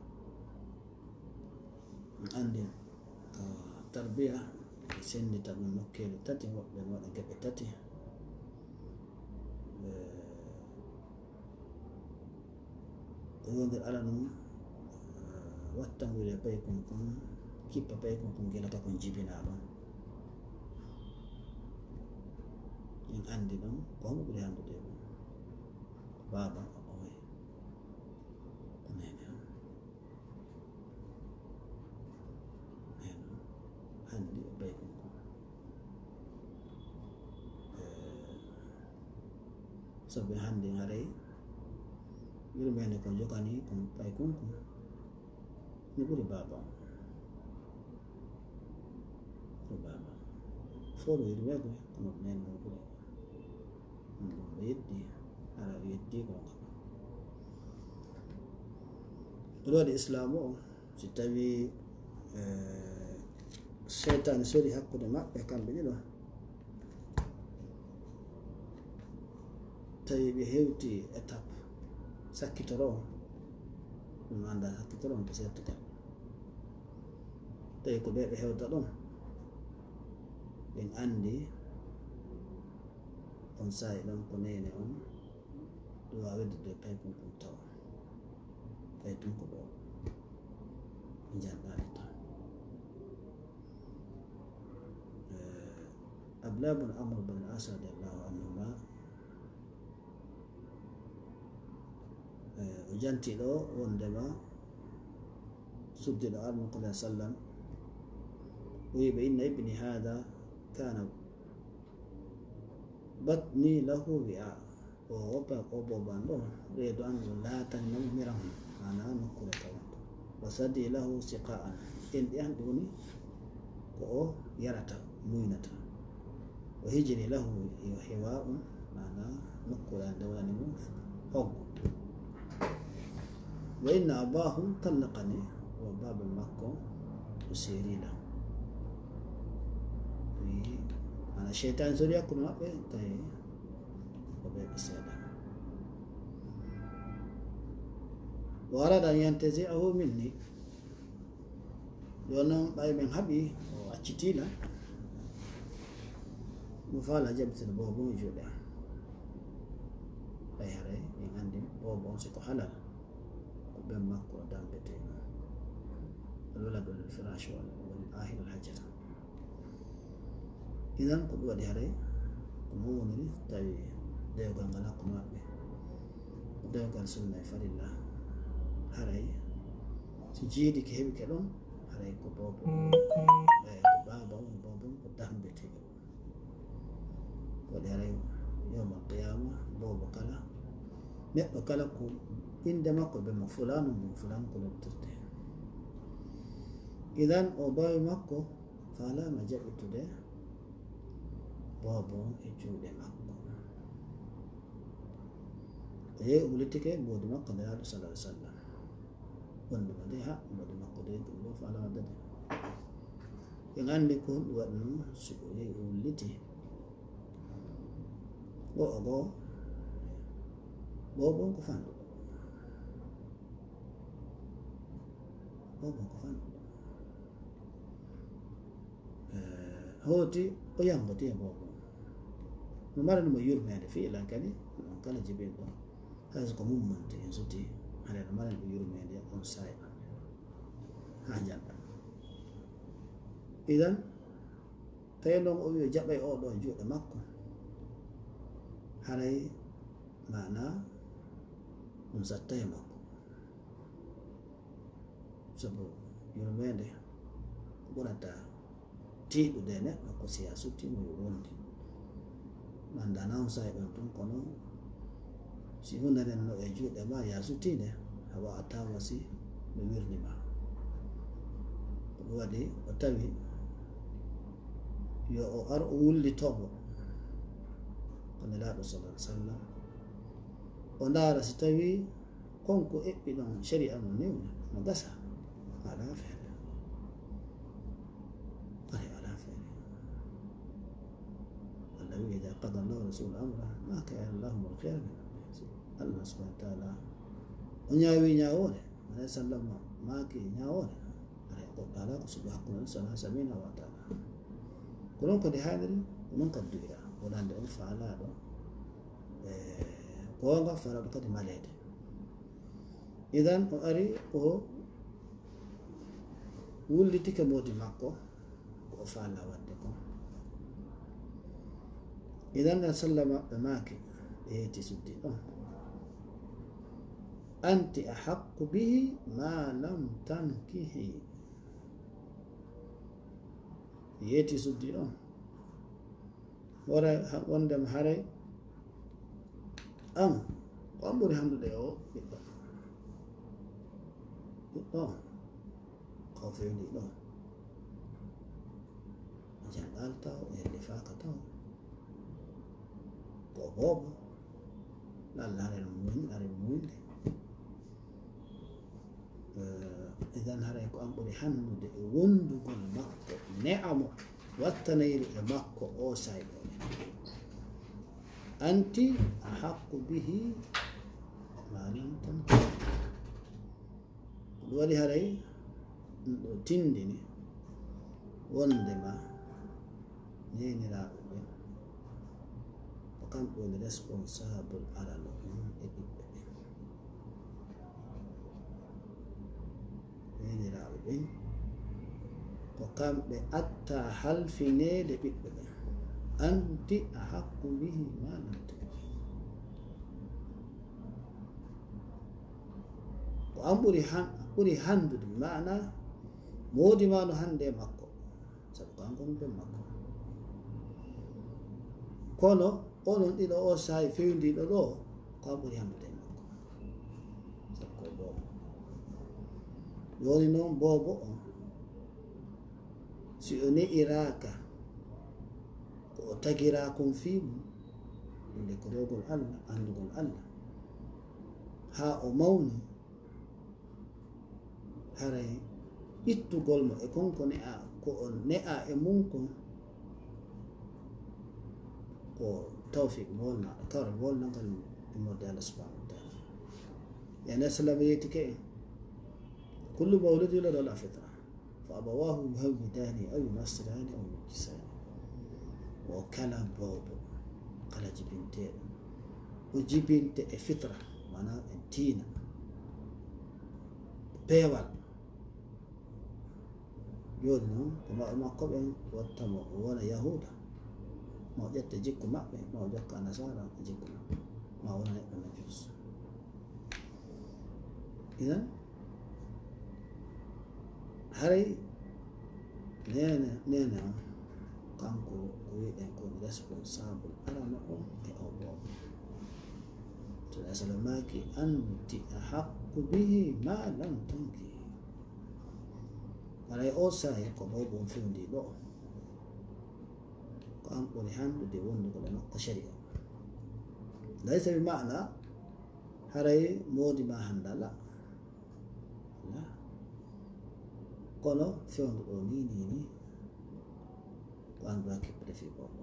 en anndi, ah, Tarbiya, ɓe senndita ɗum nokkeeli tati, woɓɓe waɗa geɓe tati. Eh, Ɗo nder ala ɗum, eh, wattangude paykun kun, kippa paykun kun gila ka kun jibinaa ɗon. En anndi ɗon, ko homo ɓuri hanndude e ɗum? Baaba on, o oye. Ko neene on. Neene on. Hannde e paykun kun. Eh, Sabu hannde haray yurmeende ko joganii kon paykun kun no ɓuri baaba on. Ɓuri baaba on. Fof no yurmeego, kono neene no ɓuri. Ɗum ɗo yeddi, hara o yeddi goonga. Ɗum waɗi Islaamu o, si tawii, eh, seytaane sori hakkunde maɓɓe kamɓe ɗiɗo, tawi ɓe hewti étape sakkitoro on, ɗum annda sakkitoro on ko sertugal. Tawi ko ɓe ɓe hewta ɗon, ɓen anndi on saa'i ɗon ko neene on, ɗum waawi weddude paykun kun taw. Paykun ko ɗo njanɗaani taw. Eh, Abdullah bin Amr bin As radiyallahu anhuma, eh, o janti ɗo wondema suddiɗo Arno sallallahu alaihi wasallam, o wi'i ɓe, "Inna ibni hada kana batni lahu wi'a." O woppa o boobo an ɗo, reedu an ɗo laatani mo miran, maanaa nokkuure tawanto. Wa sadi lahu siqa'an, enɗi an ɗi woni ko o yarata, muynata. Wa hijri lahu hiwa'un, maanaa nokkuure an nde wonani mo hoggo. Wa inna abaahu tallaqani, o baaba makko o seeri lan. Wi, maanaa seytaane sori hakkunde maɓɓe, tawi ko ɓe ɓe seeɗa. Wa arada an yantazi'ahu minni. Jooni noon, ɓay men haɓi, o accitii lan. Mo faala jaɓtino boobo on juuɗe am. Ɓay haray en anndi boobo on si ko halal, ko ben makko o dambetee. Al waladu lil firaash wal, wal ahiru al hajata. Idan ko ɗum waɗi haray ko mo woniri tawi dewgal ngal hakkunde maɓɓe. Dewgal sunna e farilla. Haray si jiidi ke heɓi ke ɗon, haray ko boobo, eh, ko baaba on, boobo on ko dambetee. Ko waɗi haray yawmal qiyaama, boobo kala, neɗɗo kala ko innde makko be mo fulaanu, mo fulaanu ko noddirte. Idan o baawi makko faalaama jaɓitude boobo on e juuɗe makko. O yehi o wullitike mboodi makko Nelaaɗo sallallahu alaihi wasallam. Wonde ma de ha mboodi makko de ɗum ɗo faalaama dade. En anndi ko honɗum waɗi noon si o yehi o wulliti. Go o go, boobo on ko fanɗuɗo. Boobo on ko fanɗuɗo. Eh, hooti o yambotii e boobo on. No marani mo yurmeende fii lan kadi, on kala jibinɗo. Hay so ko mum monti, en suti, haray no marani mo yurmeende on saa'i ɗon. Haa njanɗa. Idan, tawi noon o wi'i o jaɓay oo ɗoo juuɗe makko, haray maanaa ɗum sattay e makko. Sabu yurmeende ko ɓurata tiiɗude e neɗɗo ko si a suttiimo yo wondi. Manda noon saa'i ɗon tun, kono si huunde nden no e juuɗe ma, ya suttii nde, a waawata wasi no wirni ma. Ko ɗum waɗi o tawi yo o ar o wullitoo mo. Ko Nelaaɗo sallallahu alaihi wasallam. O ndaara si tawii kon ko eɓɓi ɗon shari'a mum niwna, no gasa. Alaa feere. Ay, alaa feere. Allah wi'i, "Idaa qadaa Allaahu wa rasuuluhu amran, maa kaana lahumul khiyaratu min amrihim." Si Allah subhaanahu wa ta'aalaa o ñaawi ñaawoore, Alayhi salaam maaki ñaawoore, haray ko Alaa ko suɓi hakkunde on, so wonaa Sami'naa wa Ata'naa. Ko noon kadi haaniri, ko noon kadi du'ira. Wonande on faalaaɗo, e, goonga, faalaaɗo kadi maleede. Idan o ari, o wullitike moodi makko, ko o faalaa waɗde ko. Idan Nabi sallama ɓe maaki, ɓe yeeti suddi ɗon. Anti ahaqqu bihi ma lam tankihi. Yeeti suddi ɗon. Wara ha-, wondema haray an, ko an ɓuri hanndude e o ɓiɗɗo. Ɓiɗɗo on, ko o fewndi ɗon. O janngaali taw, o hellifaaka taw. Ko o boobo. Lalla haray no muuyni, haray muuyni. Eh, idan haray ko an ɓuri hanndude e wondugol makko, ne'a mo, wattanayri e makko o sayɗo. Anti ahaqqu bihi ma lam tankihi. Ko ɗum waɗi haray ɗum ɗo tindini wondema neeniraaɓe ɓen ko kamɓe woni responsable arano on e ɓiɓɓe ɓen. Neeniraaɓe ɓen ko kamɓe atta halfineede ɓiɓɓe ɓen. Anti ahaqqu bihi ma lam tankihi. Ko an ɓuri han-, ɓuri hanndude, maana moodi ma no hannde e makko, sabu ko an ko ben makko. Kono onon ɗiɗo o saa'i fewndiiɗo ɗo, ko an ɓuri hanndude e makko, sabu ko boobo. Jooni noon boobo on, si o ne'iraaka ko o tagiraa kon fii mum, ɗum nde ko rewgol Allah, anndugol Allah, haa o mawni, haray ittugol mo e kon ko ne'a, ko o ne'a e mum kon, ko tawfiq mo wonna, kawral mo wonna ngal immorde Allah subhanahu wa ta'ala. Yani Sallam yeetike en, kullu mawludin yuladu ala fitra. Fa abawahu yuhawwidani aw yunassirani aw yumajjisani. Wo kala boobo, kala jibinteeɗo, o jibinte e fitra, maanaam e diina, peewal. Jooni noon, ko mawɓe makko ɓen watta mo o wona Yahuuda, ma o ƴetta jikku maɓɓe, ma o jokka Nasaara jikku maɓɓe, ma o wona neɗɗo Majuus. Idan, haray neene, neene on, kanko ko wi'en ko responsable arano on e o boobo. To Nasaara maaki, "Anti ahaqqu bihi ma lam tankihi." Haray o saa'i ko boobo on fewndi ɗo. Ko an ɓuri hanndude wondugol e makko shari'a. Laysa bi maana haray moodi ma hannda la. La. Kono fewndo ɗo ni, ni, ni. Ko an duwa kippude fii boobo.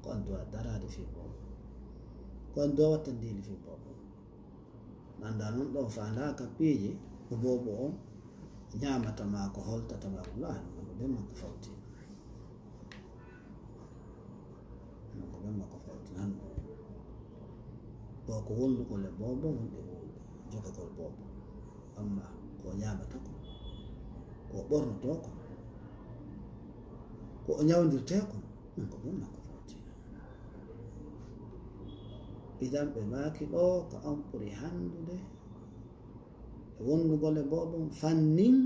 Ko an duwa daraade fii boobo. Ko an duwa wattandinde fii boobo. Nannda noon ɗo faandaaka piiji ko boobo on ñaamata ma, ko holtata ma, ko laani ko ɓe makko fawti. Ko ɓe makko fawti hannde. Ɗo ko wondugol e boobo, wonde ko jogagol boobo. Amma ko ñaamata ko, ko ɓornotoo ko, ko o ñawndirtee ko, ɗum ko ɓe makko fawti. Idan ɓe maaki ɗo ko an ɓuri hanndude e wondugol e boobo fannin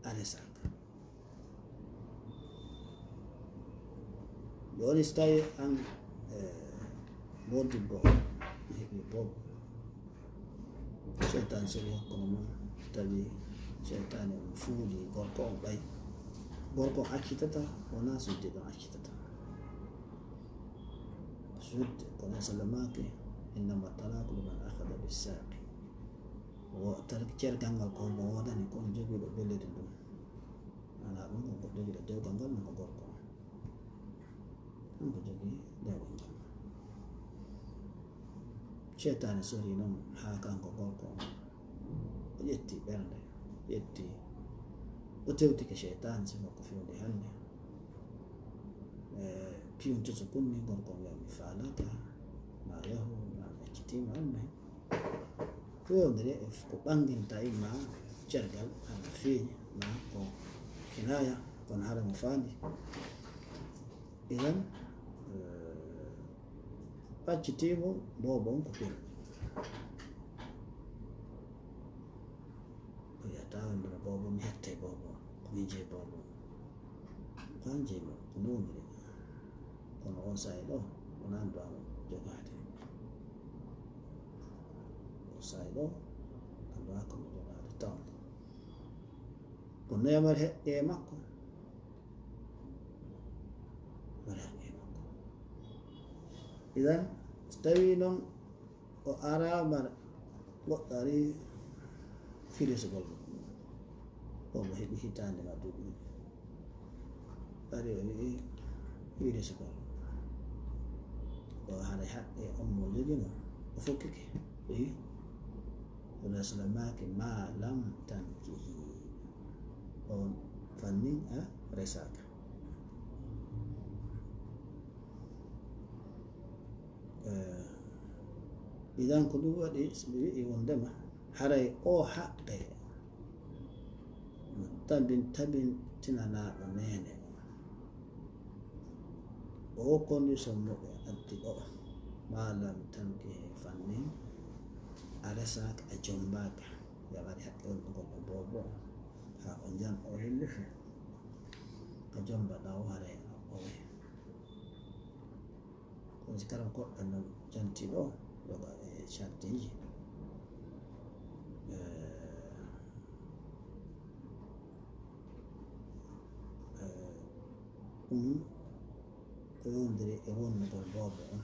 a resaaka. Jooni so tawi an, eh, moodibbo on heɓi boobo, seytaane sori hakkunde mon, tawi seytaane on fuuli gorko on ɓay. Gorko on accitata, wonaa suddiiɗo on accitata. Sudde, kono Sallam maaki, "Innama talaqu liman akhadha bisaqi." Wo, tar-, cergal ngal ko mo woodani, ko on jogiiɗo belliri ndun. Maanaa ɗum ko jogiiɗo dewgal ngal, ko gorko on. Kanko jogii dewgal ngal. Seytaane soriino mo haa kanko gorko on. O ƴetti ɓernde, ƴetti, o O tewtike seytaane, si makko fewde hannde. E, piyum tutu kunni, gorko wiya mi faalaka, ma yahu, ma mi accitiima, anne. Fewndire e ko ɓanginta imma cergal, hana feeñi, ma ko kinaya, kono hara mo faandi. Idan, eh, accitiimo boobo on ko piyum. O wiya, "Tawa mbiɗa boobo, mi hette boobo, ko min jeyi boobo." Ko an jeyi mo, ko nuumiri. Kono on saa'i ɗo, wonaa duwaawa jogaade. On saa'i ɗo, ko duwaa ko mo jogaade taw. Kono no yamar heƴƴe e makko. Mari haqqe e makko. Idan, so tawii noon o araama goɗɗo ari filisugol mo. Ko mo heɓi hitaande ma duuɓi ɗiɗi. Ari o wi'i filisugol. O haray haqqe on mo jogino. O fokkike. O yi. Rasul maaki ma lam tankihi. On fannin a resaaka. Eh, idan ko ɗum waɗi, so mi wi'i wondema, haray o haqqe no tabin-, tabintinanaaɗo neene o. O condition mo ɓe addi ɗo, ma lam tankihi fannin, a resaaka, a jombaaka, ya waɗi haqqe on ɗo goɗɗo boobo, haa o jan o hillifi, ka jomba ɗa o haray a ɓooy. Kono si kala goɗɗo no janti ɗo, yoga e shartiji. Eh, eh, ɗum ko yowndiri e wonnugol boobo on.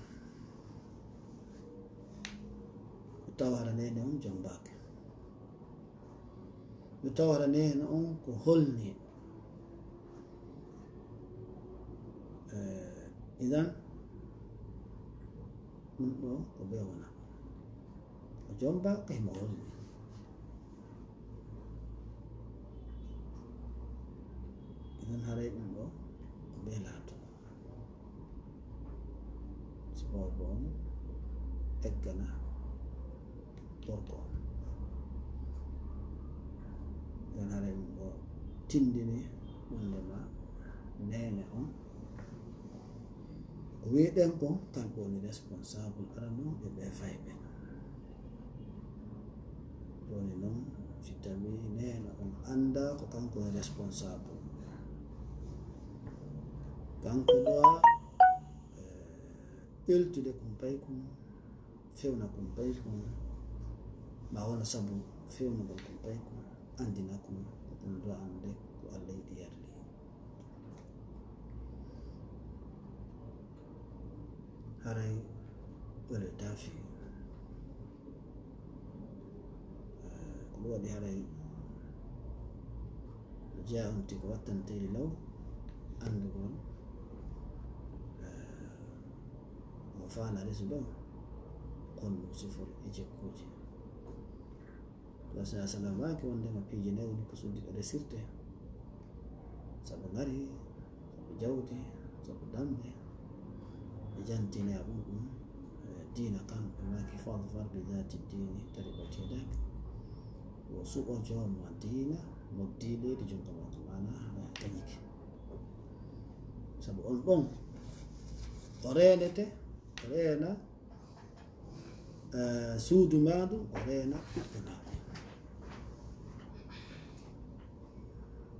Ko tawa hara neene on jombaaka. Nde tawata neene on ko holni. Eh, idan, ɗum ɗo ko bee wona. O jomba kay mo holni. Idan haray ɗum ɗo ko bee laato. Sababu on eggana gorko on. Nden haray ɗum ɗo tindini wondema neene on. Ko wi'ɗen kon, kanko woni responsable arano e ɓe fayɓe. Jooni non, si tawii neene on anndaa ko kanko woni responsable, kanko ɗo, eh, ɓeltude kumpay kun, fewna kumpay kun, ma wona sabu fewnugol kumpay kun, anndina kun ko ɗum ɗo annde ko Allah yiɗi yarli. Haray wele dafi. Eh, ko ɗum waɗi haray no jeyaa on tigi wattantiri law anndugol, eh, mo faala resuɗo kon sifori e jikkuuji. Rasul sallam maaki wondema piiji nayi woni ko suddiɗo resirte, sabu ngari, sabu jawdi, sabu dambe, e jantine a ɗum ɗum, eh, diina kan, ɓe maaki fadfar bi dhati dini taribat yadak. Wo suɓo jooma diina, noddi leydi jungo maako, maana, eh, kañiki. Sabu on ɗon, o reenete, reena, eh, suudu maandu, o reena ɓiɓɓe maandu.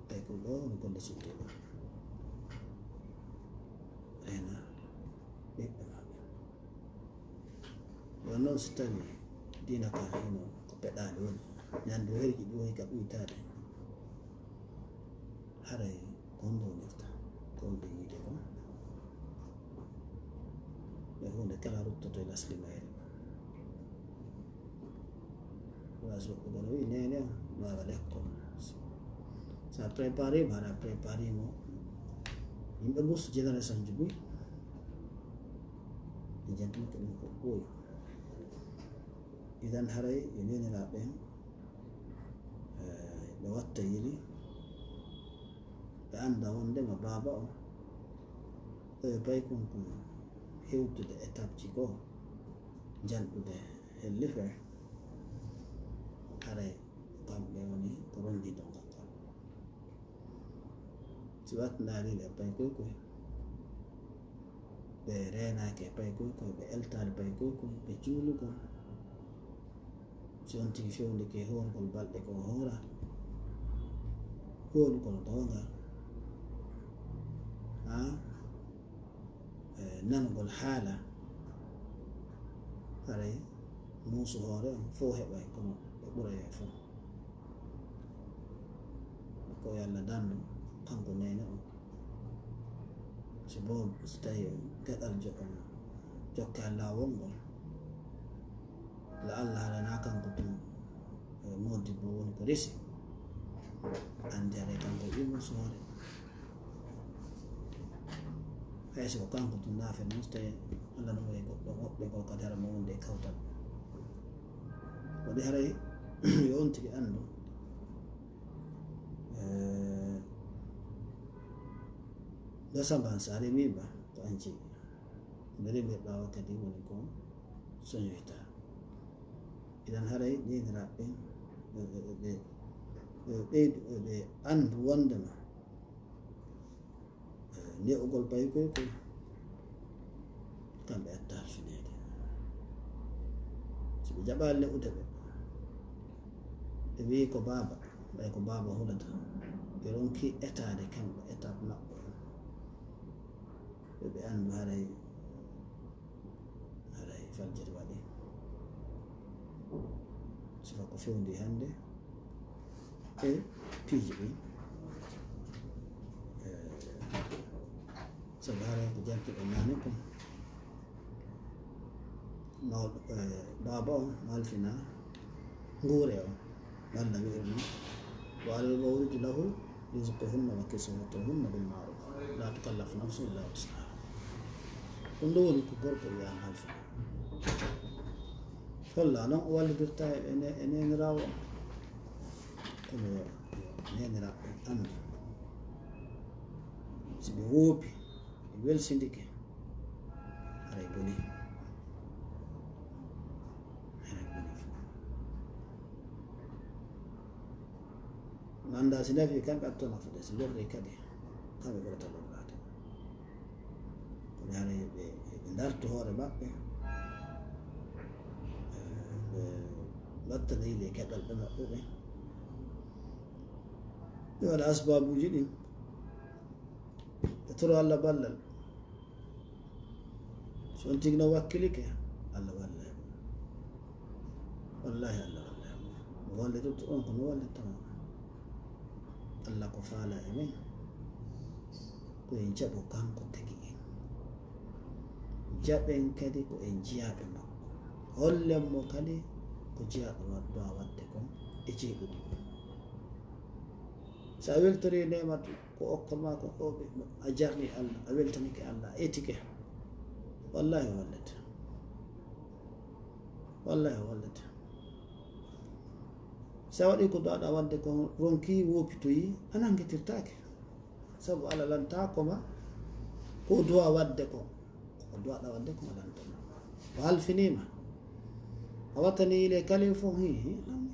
Tawi ko ɗo no golle suudu maandu. Reena ɓiɓɓe maandu. Ɗon noon so tawi diina ka hino ko peɗaali woni, ñande o herji ɗum woni ka ɓuytaade. Haray ko honɗum wonirta? Ko honɗum yiide kon? E huunde kala ruttoto e lasli mayre. Wala so ko ɗon wi'i neene on waawa lekkol. So a préparé mo, haɗa préparé mo. Yimɓe bus génération ji buy. E jantinta ɗum ko ɓooyi. Idan haray e neeniraaɓe en, eh, ɓe watta yeli, Annda wondema baaba o, ɗo e paykun kun hewtude étape ji goo, janɗude hellife, haray kamɓe woni ko ronndii dongal ngal. Si wattindaarii ɓe paykuykuy, ɓe reenaaki e paykuykuy, ɓe eltaali paykuykuy, ɓe juulugol. Si on tigi fewndike hoorugol balɗe ko hoora, hoolugol goonga, haa, e, nanugol haala, haray muusu hoore on fow heɓay, kono ɓe ɓuray e fow. Ko yo Allah dandu kanko neene on. Si boobo, si tawi geɗal jo-, jokka laawol ngol, la Allah haɗana kanko tun, e, modibbo woni ko resi. Anndi haɗa kanko ɓii muusu hoore. Hay so ko kanko tun naafen, mustay Allah no wayi goɗɗo woɓɓe ko kadi hara mo wonde e kawtal. Waɗi haray yo on tigi anndu, eh, gasamba sa remi ba ko an jii. Nde remi ɓaawo kadi woni ko soñoyta. Idan haray neeniraaɓe ɓen, ɓe, ɓe, ɓe, ɓe, ɓe, ɓe anndu wondema ne'ugol paykuykuy, kamɓe etta halfineede. Si ɓe jaɓaali ne'ude ɓe, ɓe wi'i ko baaba, ɓay ko baaba hulata, ɓe ronki etaade kamɓe, étape maɓɓe on. Ɓe, ɓe anndu haray Haray faljiri waɗi. Sifa ko fewndi hannde e piiji ɗin. Eh, sabu haray ko jantuɗo naane kon. Mawɗo, eh, baaba on halfina nguure on. Walla wi'irno, "Wa alal mawludi lahu rizquhunna wa kiswatuhunna bil ma'ruf. La tukallafu nafsun illa wus'aha." Ɗum ɗo woni ko gorko wi'an halfina. Holla non o wallidirta e ne-, e neeniraawo on. Kono yo, yo neeniraaɓe ɓen anndu. Si ɓe woopi, ɓe welsindike, haray boni. Haray boni fof. Mi anndaa si nafi kamɓe atto nafude, si lorri kadi, kamɓe ɓurata lorraade. Kono haray ɓe, ɓe ndartu hoore maɓɓe, ɓe mbattana yimɓe keɗal ɓe maɓɓe ɓe. Ɓe waɗa asbaabuuji ɗin. Ɓe toro Allah ballal. So on tigi no wakkilike, Allah wallay mo. Wallahi, Allah wallay mo. Mo wallitirta on ko no wallitta mo. Allah ko faala e men, ko en jaɓo kanko tagi en. Jaɓen kadi ko en jiyaaɓe makko. Hollen mo kadi ko jiyaaɗo wa-, duwaa waɗde kon e jeeɗuɗi. So a weltorii neema ko okka ma ko, o ɓe, a jarni Allah, a weltanike Allah, a etike. Wallahi o wallete. Wallahi o wallete. So a waɗi ko duwaaɗa waɗde ko, ronki woopitoyi, a nanngitirtaake. Sabu Allah lantaako ma ko duwaa waɗde ko. Ko duwaaɗa waɗde ko a lantano. O halfiniima. A wattani yile kalin fof, hi, hi, ɗum.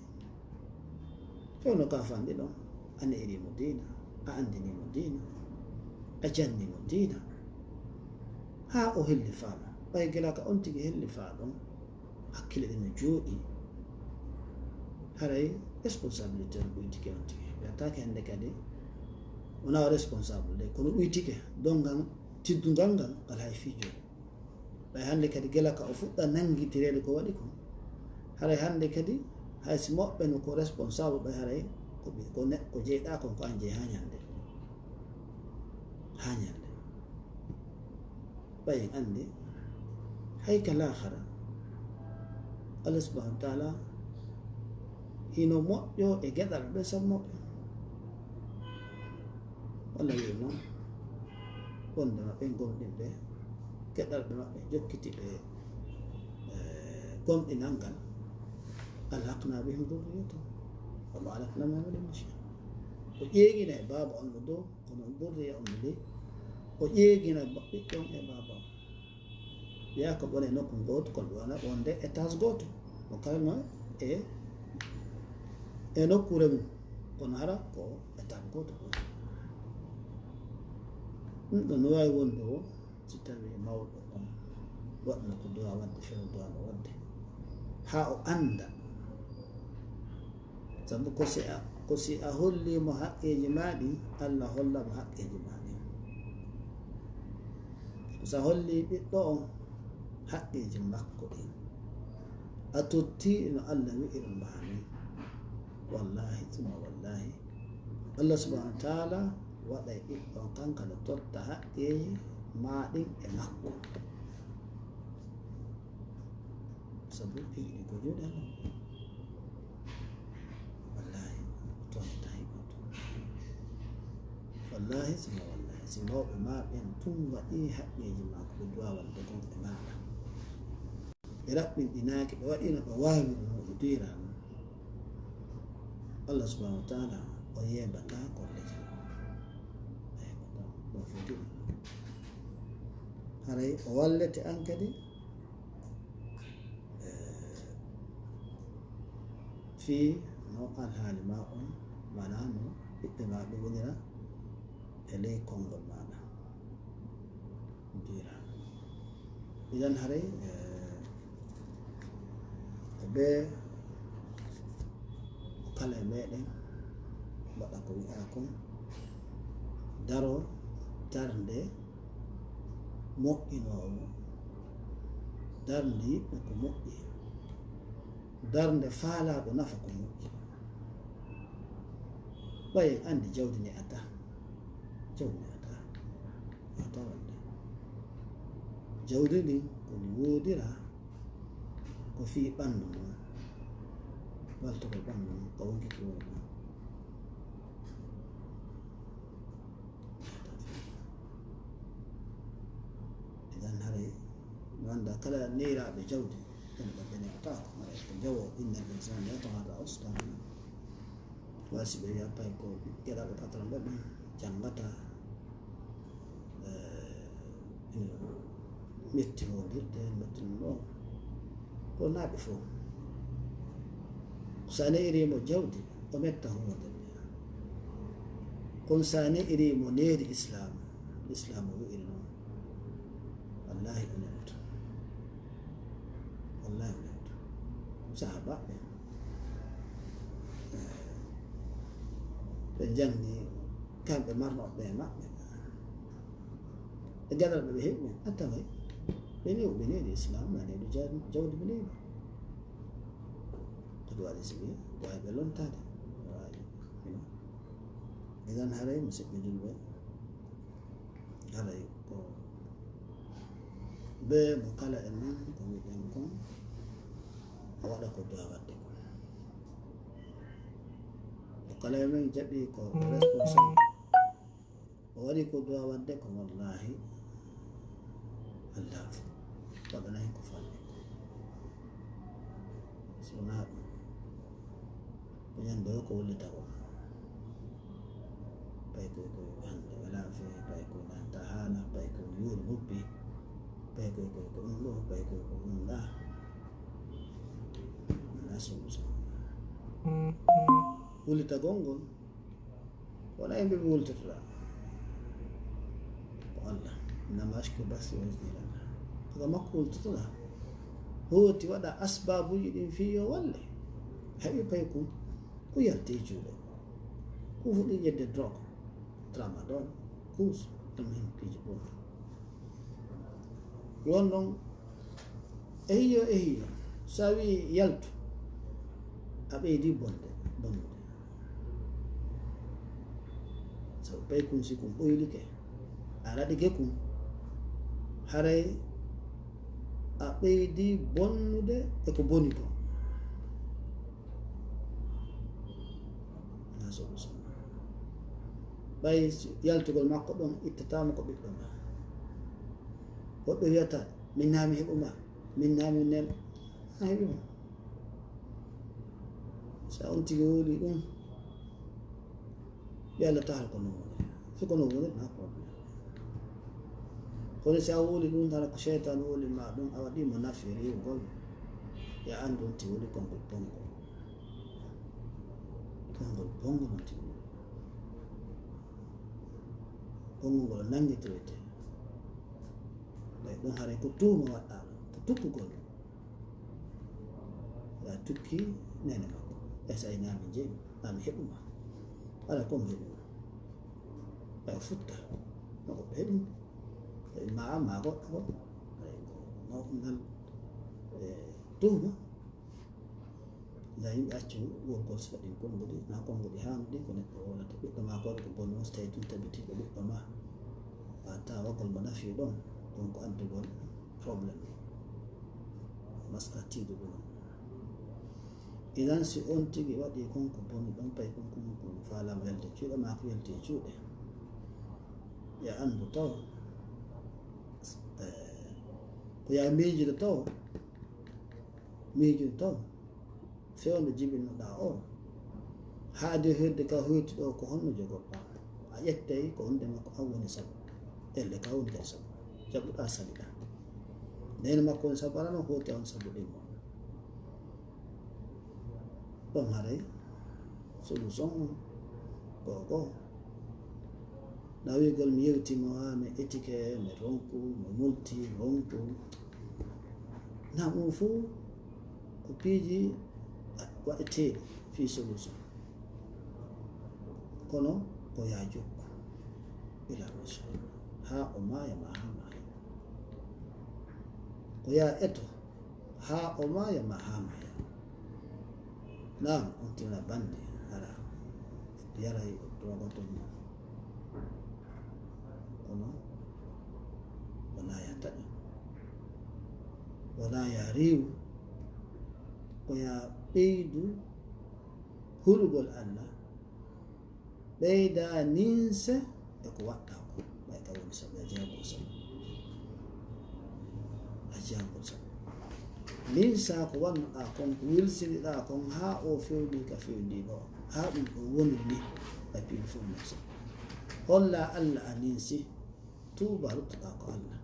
Fewno ka fanɗi ɗon. A ne'iri mo diina. A anndini mo diina. A janni mo diina. Haa o hellifaama. Ɓay gila ka on tigi hellifaa ɗon. Hakkille ɗen no jooɗi. Haray responsabilité on ɓuytike on tigi. Ɓe attaque hannde kadi. Wonaa o responsable de. Kono ɓuytike. Dongal, tiddungal ngal, ngal hay fii jooni. Ɓay hannde kadi gila ka o fuɗɗa nanngitireede ko waɗi kon. Haray hannde kadi hay si moɓɓe no ko responsable ɓay haray ko ɓe, ko ne-, ko jeyɗaa kon ko an jeyi haa ñannde. Haa ñannde. Ɓay en anndi hay ka laakara Allah subhanahu wa taala hino moƴƴo e geɗal ɓe sabu moɓɓe. Walla wi'e noon, wonde maɓɓe gomɗinɓe, geɗalɓe maɓɓe jokkiti ɓe, eh, gomɗinal ngal, ألحقنا بهم ذريتهم وما ألتناهم من عملهم من شيء. O ƴeegina e baaba on no dow, kono zurriya on no ley. O ƴeegina ba-, ɓiɓɓe on e baaba on. Wiya ko ɓone nokku gooto, kono ɓe wona wonde étage gooto. Mo kala no e, e nokkuure mum, kono hara ko étage gooto. Ɗum ɗon no waawi wonde o Si tawii mawɗo on waɗno ko duwaa waɗde, fewndo duwaa no waɗde, haa o annda. Sabu ko si a, ko si a hollii mo haqqeeji maa ɗi, Alla holla mo haqqeeji maa ɗi. Ko si a hollii ɓiɗɗo on haqqeeji makko ɗi, a tottii no Alla wi'iri maa ni, wallaahi, suma wallaahi, Allah subhanahu wa ta'ala waɗay ɓiɗɗo on kanka no totta haqqeeji maa ɗin e makko. Sabu piiji ɗin ko juuɗe Allah. Wallaahi, o toñataa hay gooto. Wallaahi, suma wallaahi, si mawɓe maa ɓen tun waɗii haqqeeji maa ko ɓe duwaa waɗude kon e maaɗa. Ɓe raɓɓinɗinaaki, ɓe waɗiino ɓe waawiri no ɓe duyraa non. Allah subhanahu wa ta'ala o yeebataa golleeji maɓɓe. O yeebataa ɗum foti ɗum. Haray o wallete an kadi, eh, fii no alhaali maa on, maanaa no ɓiɓɓe maa ɓe wonira e ley konngol maaɗa. Duyraa. Idan haray, eh, ko ɓe kala e meɗen waɗa ko wi'aa kon, daro darnde moƴƴinoowo, darnde yiɗɗo ko moƴƴi, darnde faalaaɗo nafa ko moƴƴi. Ɓay en anndi jawdi ndi ataa. Jawdi ndi ataa. Ataa wonde. Jawdi ndin ko ndi woodira ko fii ɓanndu mum. Waltugol ɓanndu mum, ko wonkiki woni ɗum. Idan haray mi anndaa kala neyraaɓe jawdi, ɓen ɓe ne'ataako, haray ko jawoo, innal insana yatgha an ra'ahu istaghna. Wa si ɓe wi'a pay ko geɗalɓe patron ɓe ɓen janngata, eh, ina metti hoondirde, metti ɗum ɗon. Ko naaɓe fof. So a ne'iri mo jawdi, o metta hoondirde. Kono so a ne'iri mo needi Islaam, Islaam o wi'iri noon, wallaahi o ne'oto. Wallaahi o ne'oto. Sahaabaaɓe, eh, ɓe njanngi kamɓe marnooɓe e maɓɓe. E geɗalɓe ɓe heɓi ɓen, a taway ɓe newi, ɓe newi Islaam, na newi jawdi, jawdi ɓe newi. Ko ɗum waɗi si ɓe waawi ɓe lontaade. Waawi, you know. Idan haray, musidɓe julɓe, haray ko bee mo kala e men ko wi'en kon, o waɗa ko duwaa waɗde kon. Mo kala e men jaɓi ko responsable. O waɗi ko duwaa waɗde ko, wallaahi, Allah waɗana hen ko fanni. So wonaa ɗum, ko ñande o ko wullitagol. Pay koy koy hannde walaa fee, pay koy nanta haala, pay koy yuuri noppi, pay koy koy ko ɗum ɗo, pay koy ko ɗum ɗaa. Wonaa solution. Wullitagol ngol, wonaa yimɓe ɓe wultotoɗaa. Ko Allah. Innama ashku bathi wa huzni ila Allah. Ko ka makko wultotoɗaa. Hooti waɗa asbaabuuji ɗin fii yo walle. Heɓi pay kun. Ku yalti e juuɗe. Ku fuɗɗi ƴetde drogue. Tramadol. Kuus. Almuhim piiji bonɗi. Won ɗon, ehiyo, ehiyo, so a wi'i yaltu, a ɓeydi bonde, bonnude. Sabu ɓay kun si kun ɓoylike, a raɗike kun, haray a ɓeydi bonnude e ko boni kon. Na soɓo soɓo. Ɓay yaltugol makko ɗon ittataama ko ɓiɗɗo ma. Woɓɓe wiyata, "Min naa mi heɓu ma, min naa mi nel." A heɓi mo. So a on tigi wowli ɗum, Yalla tahala ko non woni. So ko non woni, na problème. Kono si a wuli ɗum, hara ko seytan wuli ma ɗum, a waɗi mo nafi riwgol, ya andu on ti wuli konngol bonngol. Konngol bonngol on ti wuli. Bonngol ngol nanngitoyte. Ɓay ɗum haray ko tuuma waɗɗaama, ko tukkugol. Ya tukki nene makko. Esa e nami jeyi, nami heɓuma. Ala ko mi heɓuma. Ɓay futta. No ko ɓe heɓi. Ɓay ma, ma goɗɗo ko. Ɓay ko mawɗum ngal, e, tuuma. Nda yimɓe accu wurgol sifa ɗin konguɗi, na konguɗi haanuɗi ko neɗɗo wonata. Ɓiɗɗo ma ko ko boni on, so tawi tun tabiti ko ɓiɗɗo ma. A tawagol mo nafi ɗon, ɗum ko addugol problème. Maska tiiɗuɗo non. Idan si on tigi waɗi kon ko boni ɗon, pay kon kon ko faalama yalti cuuɗe ma ko yalti cuuɗe. Ya andu taw. Eh, ko ya miijude taw. Miijude taw. Fewndo jibinnoɗaa o, haade hedde ka hoyti ɗo, ko honno jogorɗaa? A ƴettay ko honde makko an woni sabu. Elle ka woni kadi sabu. Jaɓuɗaa saliɗaa. Nene makko woni sabu arano, hooti on sabu ɗimmo. Ɗon haray solution on ko ko. Na wi'gol mi yewti mo, haa mi etike, mi ronku, mi multi, ronku. Na ɗum fof ko piiji waɗeteeɗi fii solution. Kono ko yaa jokku ila Rasul haa o maaya ma haa maaya. Ko yaa eto haa o maaya ma haa maaya. Naam, on tina bandi hara yaray droga ton mo. Kono wona ya taƴo. Wona ya riiwu. Ko ya ɓeydu hulugol Allah. Ɓeyda ninse e ko waɗɗa ko. Ɓay ka woni sabu, a jeyankol sabu. A jeyankol sabu. Ninsa ko wannuɗa kon, ko wilsiniɗa kon, haa o fewndi ka fewndi ɗo. Haa ɗum ɗo woni ni, ɓay piin fof ninsa. Holla Allah a ninsi. Tuuba, ruttoɗaa ko Allah.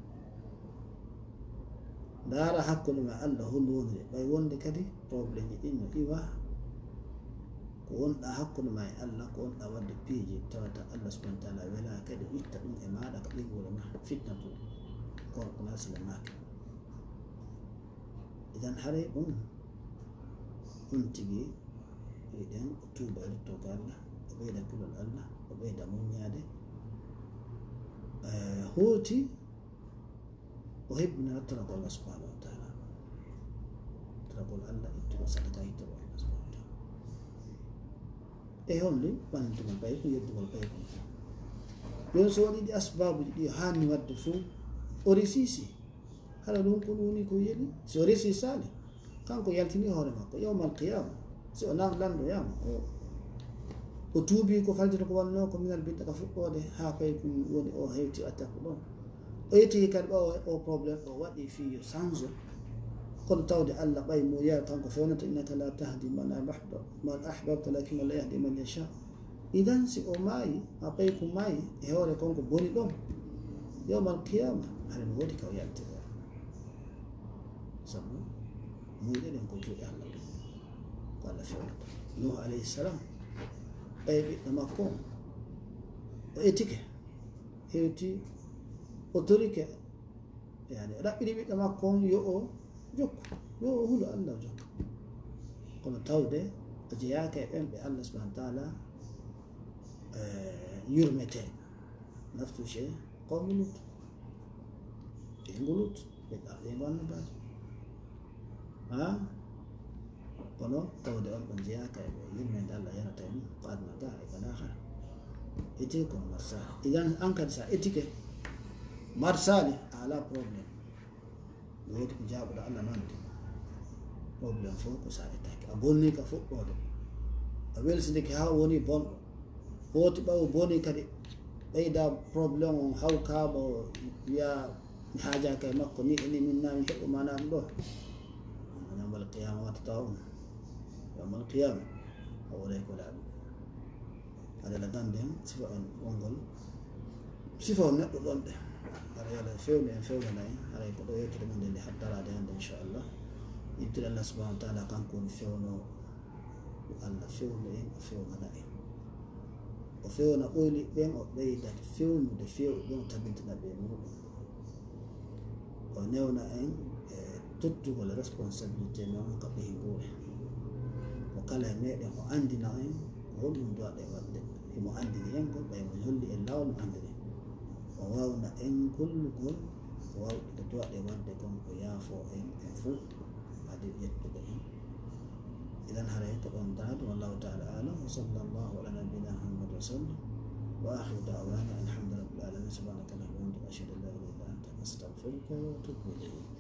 Ndaara hakkunde ma e Allah, honno woniri? Ɓay wonde kadi problème ji ɗin no iwa, ko wonɗaa hakkunde ma e Allah, ko wonɗaa waɗde piiji tawata Allah subhanahu wa taala welaa, kadi o itta ɗum e maaɗa ka ɓeynguure ma, fitna tun. Kono ko naasile maake. Idan haray ɗum, ɗum tigi, eɗen o tuuba e rutto ga Allah, o ɓeyda kulol Allah, o ɓeyda muññaade. Eh, hooti o hebbinana toragol Allah subhanahu wa taala. Toragol Allah, ittugol sadaka, ittugol Allah subhanahu wa taala. E holli ɓantugol ɓay ko yeddugol ɓay ko. Ɗum so waɗi ɗi asbaabuji ɗi haani waɗde fof, o resisi. Hara ɗum ko ɗum woni ko yeɗi. Si o resi sali, kanko yaltini hoore makko yawmal qiyama. Si o nan landoyama, o, o tuubi ko faltino ko wanno ko minal bidda ka fuɗɗoode, haa pay ko woni o hewti attaque ɗon. O yetti kadi ɓawo o problème o waɗi fii yo sanzo. Kono tawde Allah ɓay mo yeeya kanko fewnata, innaka la tahdi man ahbabta, man ahbabta, lakin Allah yahdi man yasha. Idan si o maayi, ma ɓay ko maayi e hoore kon ko boni ɗon, yawmal qiyama, hara no woodi ka o yaltira. Sabu, muyɗe ɗen ko juuɗe Allah ɗum. Ko Allah fewnata. Nuhu alayhi salam, ɓay ɓiɗɗo makko on, o etike, hewti, o torike, yani, o ɗaɓɓiri ɓiɗɗo makko on yo o jokku, yo o hulu Allah o jokka. Kono tawde o jeyaaka e ɓen ɓe Allah subhanahu wa taala, eh, yurmete. Naftu she qawmi Lut. Ɓe ngu Lut, ɓe ɗa-, ɓe ngu annabaajo. Ha? Kono tawde on ɗon jeyaaka e ɓe yurmende Allah yanata e mum, ko aduna ga e ko laakhara. Ete kono marsa. Idan an kadi sa etike, marsaali, a ala problème. No woodi ko jaabuɗo Allah nande. Problème fof ko sa ettake. A bonni ka fuɗɗoode. A welsindike haa woni bonɗo. Hooti ɓawo boni kadi ɓeyda problème on, hawkaama o wiya mi haajaaka e makko ni e ni, min na mi heɓɓo ma na ɗum ɗo. Yawmal qiyama wattata on. Yawmal qiyama a wonay ko laaɓi. A Adala gande en sifa en wongol sifa on neɗɗo ɗon ɗe. Hara yala fewni en fewnana en haray ko ɗo yewtere men nde nde haddaraade hannde inchallah. Ittude Allah subhanahu wa taala kanko woni fewno. Yo Allah fewnu en, o fewnana en. O fewna ɓoyliɓe ɓen, o ɓeyda fewnude fewɓe ɓen, o tabintina ɓe e muɗum. O newna en e tottugol responsabilité men on ka ɓeynguure. Ko kala e meɗen o andina en ko honɗum duwaɗe wadde. Himo andini en ko ɓay mo holli en laawol mo andini. O wawna en gollugol ko wawɗi ko duwaɗe wadde kon, o yaafo en en fof. Adi yettude en. Idan haray ko ɗon daado. Wallahu taala alam. Wa sallallahu ala nabiyyina Muhammad wa sallam. Wa akhiru da'wana alhamdulillahi rabbil alamin. Subhanaka allahumma wa bihamdika, ashhadu an la ilaha illa anta, astaghfiruka wa atubu ilayk.